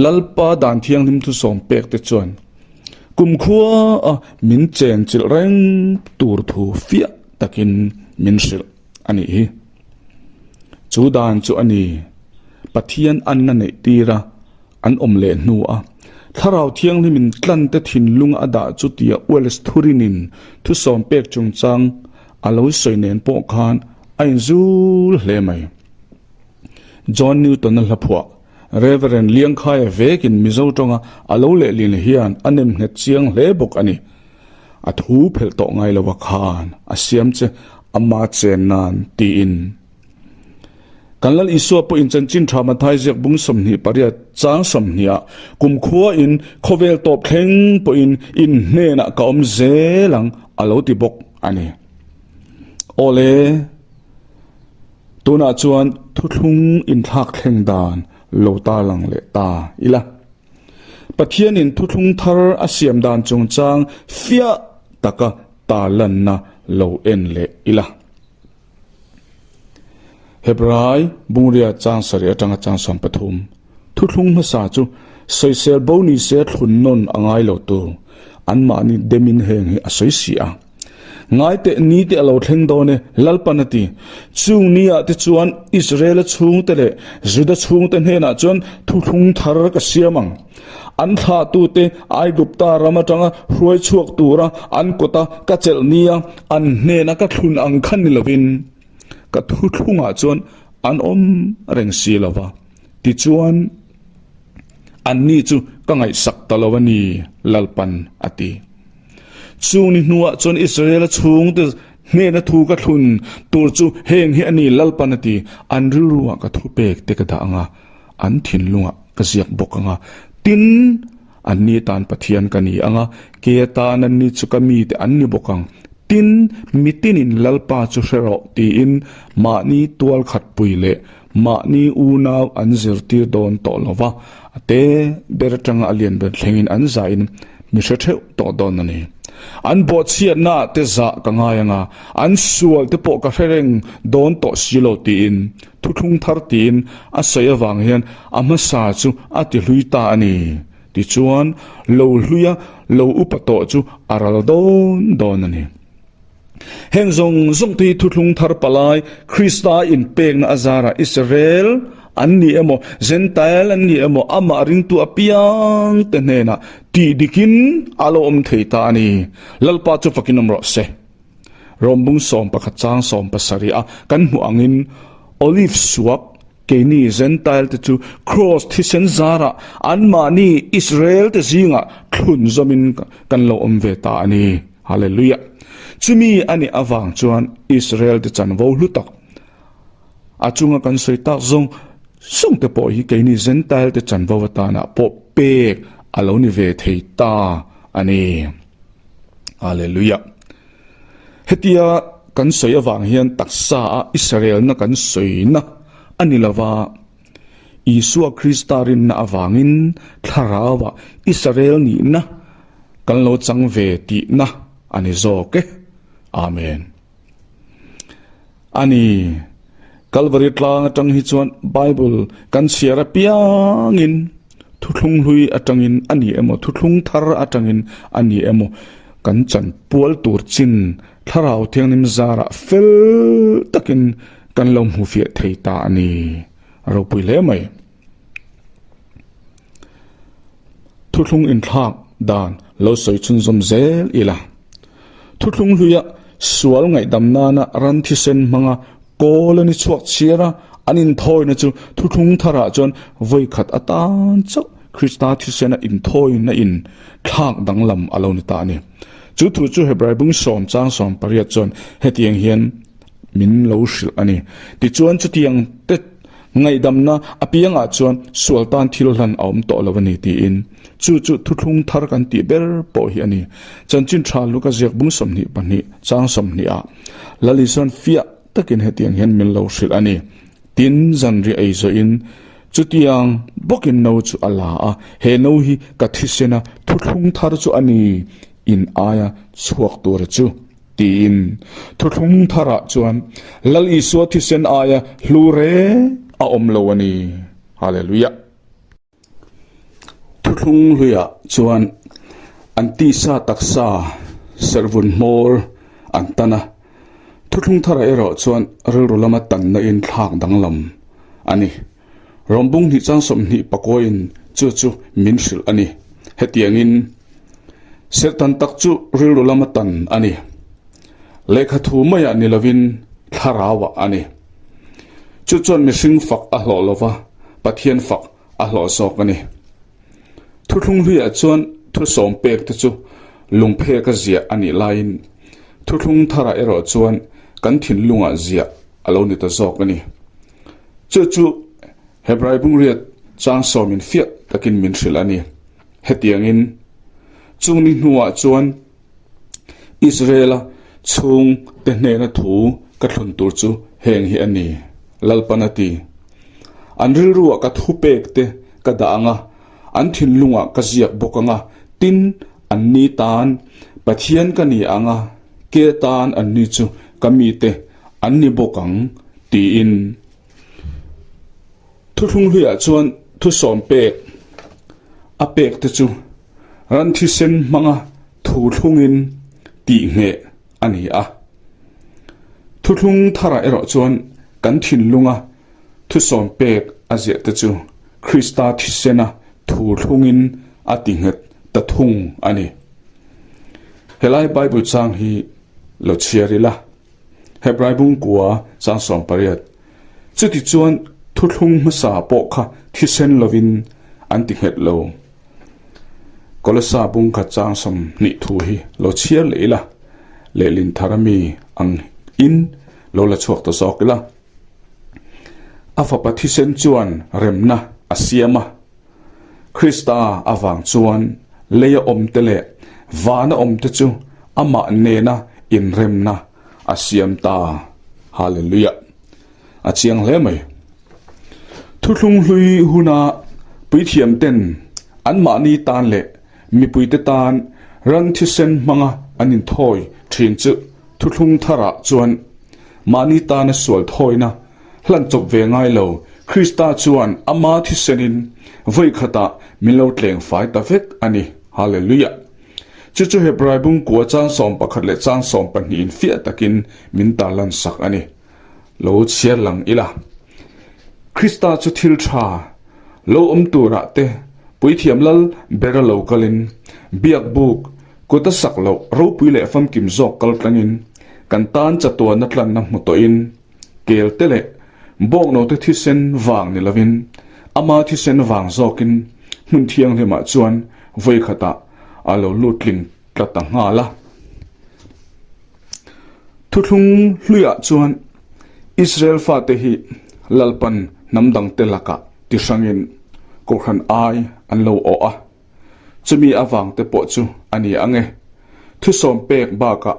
Lalpa dan thianghlim thusawm pek te chuan kumkhua a min chen chilh reng tur thu fiah takin min hrilh a nih hi. Chu dan chu a ni, Pathian anna neih tir a an awm leh hnu a Thlarau Thianghlimin tlante thinlunga a dah chu tia Wells Thurinin thusawm pek chungchang a lo sawi nen pawh khan a inzul hle mai. John Newton-a hlaphuah Rev. Liangkhaia vekin Mizo tawnga a lo lehlin hian a nem nghet chiang hle bawk a ni. A thu phelh tawh ngai lo a khan a siam che ama chen nan tiin. Kan Lal Isua pawhin chanchin tha Mathai ziak bung 28 chang 20 ah kumkhua in khawvel tawp thleng pawhin in hnenah ka awm zel ang a lo ti bawk a ni. Awle, tunah chuan thuthlung inthlak thleng dan lo tarlang leh ta ila. Pathianin thuthlung thar a siam dan chungchang fiah taka tarlanna lo en leh ila. Hebrai Bungria chang sarih atanga chang 13 thuthlung hmasa chu sawisel bo ni se thlun nawn a ngai lo tur anmahni demin heng hi a sawi si a. Ngai teh ni te a lo thleng dawn e, Lalpan a ti. Chung ni ah te chuan Israela chhungte leh Juda chhungte hnenah chuan thuthlung thar ka siam ang. An thlahtute Aigupta ram atanga hruai chhuak tura an kawta ka chelh nia an hnena ka thlun ang kha ni lovin ka thuthlungah chuan an awm reng si lo va. Tichuan, anni chu ka ngaihsak ta lo a ni, Lalpan a ti. Chung ni hnuah chuan Israela chhungte hnena thu ka thlun tur chu heng hi a ni, Lalpan a ti. An rilruah ka thupek te ka dah ang a. An thinlungah ka ziak bawk ang a, tin, anni tan Pathian ka ni ang a, ke atan anni chu ka mite an ni bawk ang. Tin, mitinin Lalpa chu hre rawh tiin mahni tual khatpui leh mahni unau an zirtir dawn tawh lo va, a te ber atanga a lian ber thlengin an zahin mi hre theuh tawh dawn a ni. An bawhchhiatnaah te zah ka ngai ang a, an sual te pawh ka hre reng dawn tawh si lo tiin Thuthlung thar tiin a sawi avang hian a hmasa chu a ti hlui ta a ni. Tichuan, lo hluia lo upa tawh chu a ral dawn dawn a ni. Heng zawng zawng te hi thuthlung thar palai Krista inpekna a zarah Israel an ni emaw, Jentail an ni emaw amah ringtu apiang te hnenah tih dikin a lo awm thei ta a ni. Lalpa chu fakin awm rawh se. Rawmbung 11 chang 70 a kan hmuh angin Olive suak keini Jentail te chu Kraws thisen zarah anmahni Israel te zingah thlun zawmin kan lo awm ve ta a ni. Hallelujah! Chumi a nih avang chuan Israel te chanvo hlu tak a chunga kan sawi tak zawng zawng te pawh hi keini Jentail te chanvo atana pawh pek a lo ni ve thei ta a ni. Hallelujah! Hetia kan sawi avang hian taksa a Israelna kan sawina a ni lova, Isua Krista rinna avangin thlarauah Israel nihna kan lo chang ve tihna a ni zawk e. Amen. A ni, Kalvari tlang atang hi chuan Bible kan chhiar apiangin thuthlung hlui atangin a ni emaw, thuthlung thar atangin a ni emaw, kan chan pual tur chin Thlarau Thianghlim zarah fel takin kan lo hmu fiah thei ta a ni. A ropui hle mai. Thuthlung inthlak dan lo sawi chhunzawm zel ila. Thuthlung hluia sual ngaihdam nana ran thisen hmanga kawl a ni chhuak chhiar a, an inthawina chu thuthlung tharah chuan vawi khat atan chauh Krista thisena inthawina in thlak danglam a lo ni ta a ni. Chu thu chu Hebrai bung sawm chang 18 chuan hetiang hian min lo hrilh a ni. Tichuan chutiang te Ngaihdamna apiangah chuan sual tan thil hlan a awm tawh lo a ni tiin chu chu thuthlung thar kan tih ber pawh hi a ni. Chanchin tha Luka ziak bung 22 chang 20 ah Lal Isuan fiah takin hetiang hian min lo hrilh a ni. Tin, zanriah ei zawhin chutiang bawkin no chu a la a, he no hi ka thisena thuthlung thar chu a ni, in aia chhuak tura chu. Tiin thuthlung tharah chuan Lal Isua thisen aia hlu reng a awm lo a ni. Hallelujah! Thuthlung hluiah chuan an tisa taksa serhvun hmawr an tan a, thuthlung tharah erawh chuan rilru lama tanna in thlak danglam a ni. Rawmbung hnih chang 20 pakawiin chu chu min hrilh a ni. Hetiangin serhtan tak chu rilru lama tan a ni. Lehkha thu maiah ni lovin thlarauah a ni. Chu chuan mihring fak a hlawh lova, Pathian fak a hlawh zawk a ni. Thuthlung hluiah chuan thusawm pek te chu lungpheka ziah a nih laiin thuthlung tharah erawh chuan kan thinlungah ziah a lo ni ta zawk a ni. Chu chu Hebrai bungriat chang sawmin fiah takin min hrilh a ni. Hetiangin, chung ni hnuah chuan Israela chhungte hnena thu ka thlun tur chu heng hi a ni, Lalpan a ti. An rilruah ka thupek te ka dah ang a, an thinlungah ka ziak bawk ang a, tin, anni tan Pathian ka ni ang a, ke tan anni chu ka mite an ni bawk ang, tiin. Thuthlung hluiah chuan thusawm pek a pek te chu ran thisen hmanga thu thlungin tihngheh a ni a. Thuthlung tharah erawh chuan kan thinlunga thusawm pek a ziah te chu Krista thisena thu thlungin a tinghet ta thung a ni. Helai Bible chang hi lo chhiar ila. Hebrai bungkua chang 18. Chutichuan thuthlung hmasa pawh kha thisen lovin an ti nghet lo. Kolosa bungkhat chang 20 thu hi lo chhiar leh ila, lehlin thar ami ang in lo la chhuak ta zawk ila. A fapa thisen chuan remna a siam a. Krista avang chuan leia awmte leh vana awmte chu amah nena inremna a siam ta. Hallelujah! A chiang hle mai. Thuthlung hlui huna puithiamten anmahni tan leh mipuite tan ran thisen hmanga an inthawi thin chu Thuthlung tharah chuan mahni tana sual thawina hlan chawp ve ngai lo Krista chuan ama thisenin vawi khatah min lo tleng fai ta vek a ni. Hallelujah! Chu chu Hebrai bungkua chang 11 leh chang 12 in fiah takin min tarlan sak a ni. Lo chhiar lang ila. Krista chu thil tha lo awm turah te puithiam lal bera lo kalin biak buk Kut a sak loh ropui leh famkim zawk kal tlangin kan tan chatuana tlanna hmu tawhin kel te leh bawknote thisen vang ni lovin ama thisen vang zawkin hmun thianghlimah chuan vawi khatah a lo lut tling tla ta nghal a. Thuthlung hluiah chuan Israel fate hi Lalpan hnam dangte lakah ti hrangin Kohhran ai an lo awh a. Chumi avang te pawh chu a ni ang e. Thusawm pek bakah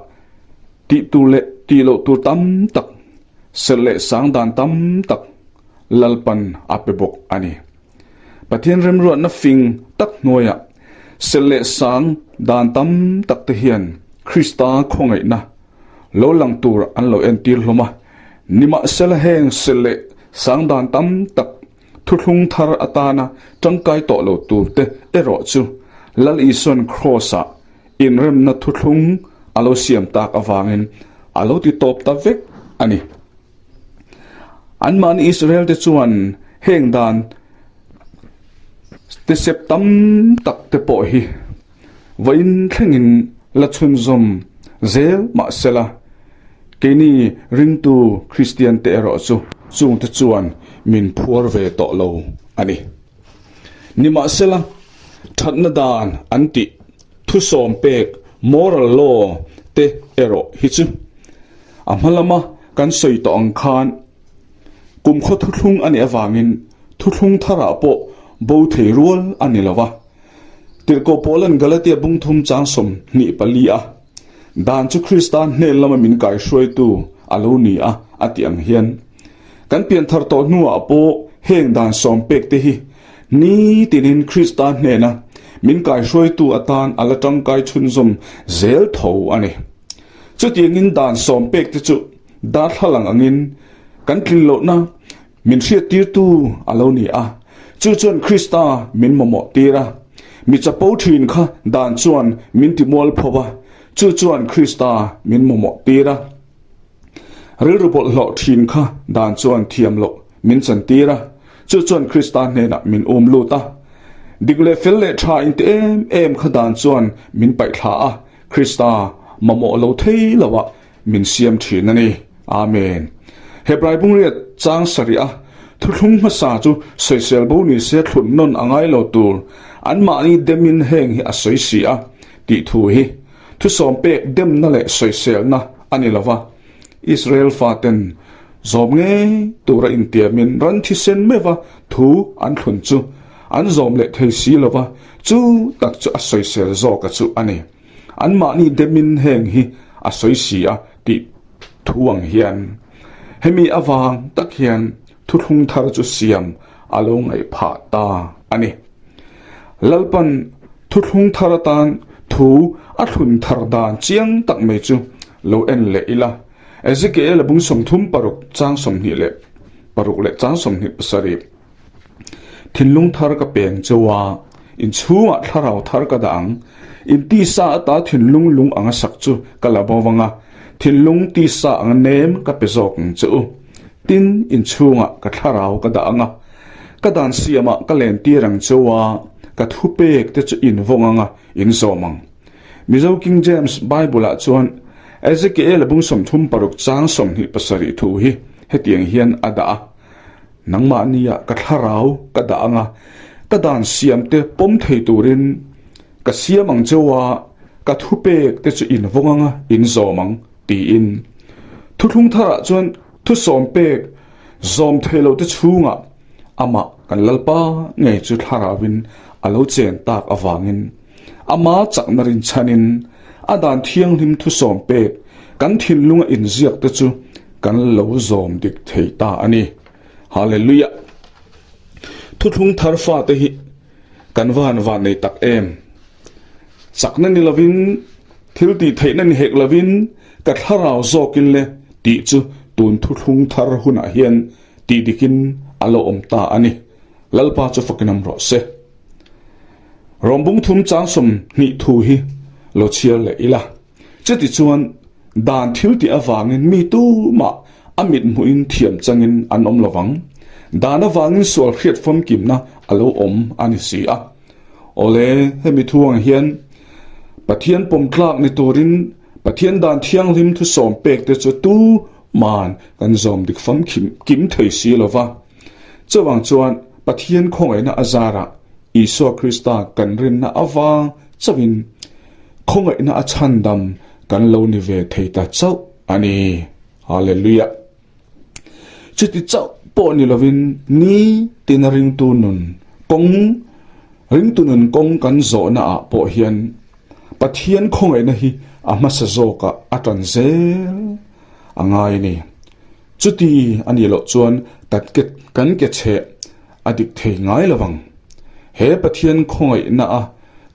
tih tur leh tih loh tur tam tak, serh leh sang dan tam tak Lalpan a pe bawk a ni. Pathian remruatna fing tak hnuaiah serh leh sang dan tam tak te hian Krista khawngaihna lo lang tur an lo entir hlawm a. Nimahsela heng serh leh sang dan tam tak Thuthlung thar atana tangkai tawh lo turte erawh chu Lal Isuan Kraws-ah inremna thuthlung a lo siam tak avangin a lo ti tawp ta vek a ni. Anmahni Israel-te chuan heng dan tesep tam tak te pawh hi Vawiin thlengin la chhunzawm zel mahsela, keini ringtu Kristiante erawh chu chungte chuan min phuar ve tawh lo a ni. Nimahsela, thatna dan an tih thusawm pek, moral law, te erawh hi chu a hma lama kan sawi tawh ang khan kumkhaw thuthlung a nih avangin thuthlung tharah pawh bo thei rual a ni lo va. Tirhkoh Paula'n Galatia bungthum chang 24 a dan chu Krista hnen lama min kaihruaitu a lo ni a, a tih ang hian, kan pianthar tawh hnuah pawh heng dan sawm pek te hi nitinin Krista hnena min kaihruaitu atan a la tangkai chhunzawm zel tho a ni. Chutiangin dan sawm pek te chu darthlalang angin kan tlin lohna min hriattirtu a lo ni a, chu chuan Krista min mamawh tir a. Mi chapo thin kha dan chuan min ti mualpho a, chu chuan Krista min mamawh tir a. Rilru bawlhhlawh thin kha dan chuan thiam loh min chantir a, chu chuan Krista hnenah min um lut a. Dik leh fel leh tha inti em em kha dan chuan min paihthla a, Krista mamawh lo thei loah min siam thin a ni. Amen. Hebrai bungriat chang sarih a thuthlung hmasa chu sawisel bo ni se thlun nawn a ngai lo tur anmahni demin heng hi a sawi si a tih thu hi Thusawm pek demna leh sawiselna a ni lova, Israel faten zawm ngei tura intiamin ran thisen meuha thu an thlun chu an zawm leh thei si lova, chu tak chu a sawisel zawka chu a ni. Anmahni demin heng hi a sawi si a tih thu ang hian hemi avang tak hian thuthlung thar chu siam a lo ngaih phah ta a ni. Lalpan thuthlung thar atan thu a thlun thar dan chiang tak mai chu lo en leh ila. Ezekiel a bung 36 chang 26 leh chang 27. Thinlung thar ka peng cheu a, inchhungah thlarau thar ka dah ang. In tisa ata thinlung lung anga sak chu ka la bo vang a, thinlung tisa anga nem ka pe zawk ang che u. Tin, inchhungah ka thlarau ka dah ang a. Ka dan siamah ka len tir ang cheu a, ka thupek te chu in vawng anga in zawm ang. Mizo King James Bible-ah chuan Ezekiel-a bung 36 chang 27 thu hi hetiang hian a dah a, Nangmahnia ka thlarau ka dah anga, ka dan siam te pawm thei turin ka siam ang cheu a, ka thupek te chu in vawng anga in zawm ang, tiin. Thuthlung tharah chuan thusawm pek Zawm thei lo te chhungah amah kan Lalpa ngei chu thlarauin a lo chen tak avangin ama chakna rinchhanin a dan thianghlim thusawm pek kan thinlunga inziak te chu kan lo zawm dik thei ta a ni. Hallelujah! Thuthlung thar fate hi kan va han van nei tak em! Chakna ni lovin, thil tih theihna ni hek lovin ka thlarau zawkin le tih chu tun thuthlung thar hunah hian tih dikin a lo awm ta a ni. Lalpa chu fakin awm rawh se. Rawmbung thum chang 20 thu hi lo chhiar leh ila. Chutichuan dan thil tih avangin mi tumah a mit hmuhin thiam changin an awm lovang. Dan avangin sual hriat famkimna a lo awm a ni si a. Awle, hemi thu ang hian Pathian pawm tlak ni turin Pathian dan thianghlim thusawm pek te chu tu man kan zawm dik fam kim thei si lo va. Chuvang chuan Pathian khawngaihna a zarah Isua Krista kan rinna avang chauhin khawngaihna a chhandam kan lo ni ve thei ta chauh a ni. Hallelujah! Chuti chauh pawh ni lovin ni tina ringtu nun kawng, ringtu nun kawng kan zawhna ah pawh hian Pathian khawngaihna hi a hmasa zawkah a tan zel a ngai a ni. Chuti a nih loh chuan kan ke kan ke chheh a dik thei ngai lo vang. He Pathian khawngaihna a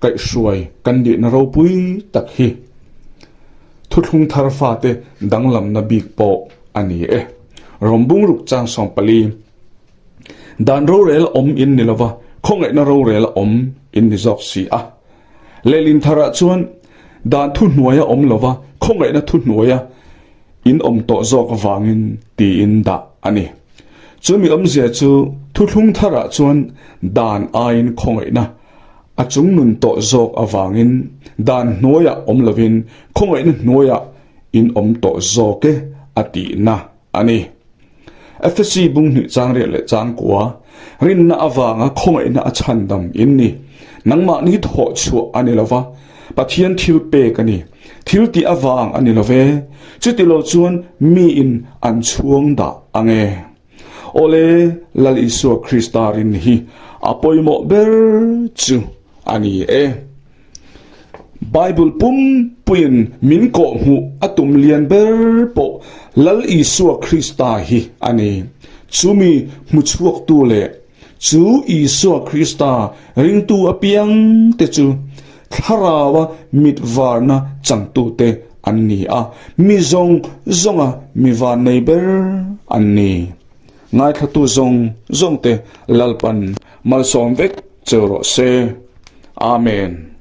kaihhruai kan nihna ropui tak hi Thuthlung thar fate danglamna bik pawh a ni e. Rawmbung ruk chang 14. Dan rorel awm in ni lova, khawngaihna rorel awm in ni zawk si a. Lehlin tharah chuan dan thuhnuaia awm lova, khawngaihna thuhnuaia in awm tawh zawk avangin tiin dah a ni. Chumi awmzia chu thuthlung tharah chuan dan aiin khawngaihna a chungnun tawh zawk avangin dan hnuaiah awm lovin khawngaihna hnuaiah in awm tawh zawk e a tihna a ni. Efesi bung hnih chang riat leh chang kua, rinna avanga khawngaihna a chhandam in ni. Nangmahni thawh chhuah a ni lova, Pathian thil pek a ni. Thil tih avang a ni love, chuti lo chuan miin an chhuang dah ang e. Awle, Lal Isua Krista rin hi a pawimawh ber chu a ni e. Bible pum puiin min kawhhmuh a tum lian ber pawh Lal Isua Krista hi a ni. Chumi hmuchhuaktu leh chu Isua Krista ringtu apiangte chu Thlaraua mitvarna changtute. An ni a, mi zawng zawnga mi vannei ber an ni. Ngaithlatu zawng zawngte Lalpan malsawm vek cheu rawh se. Amen.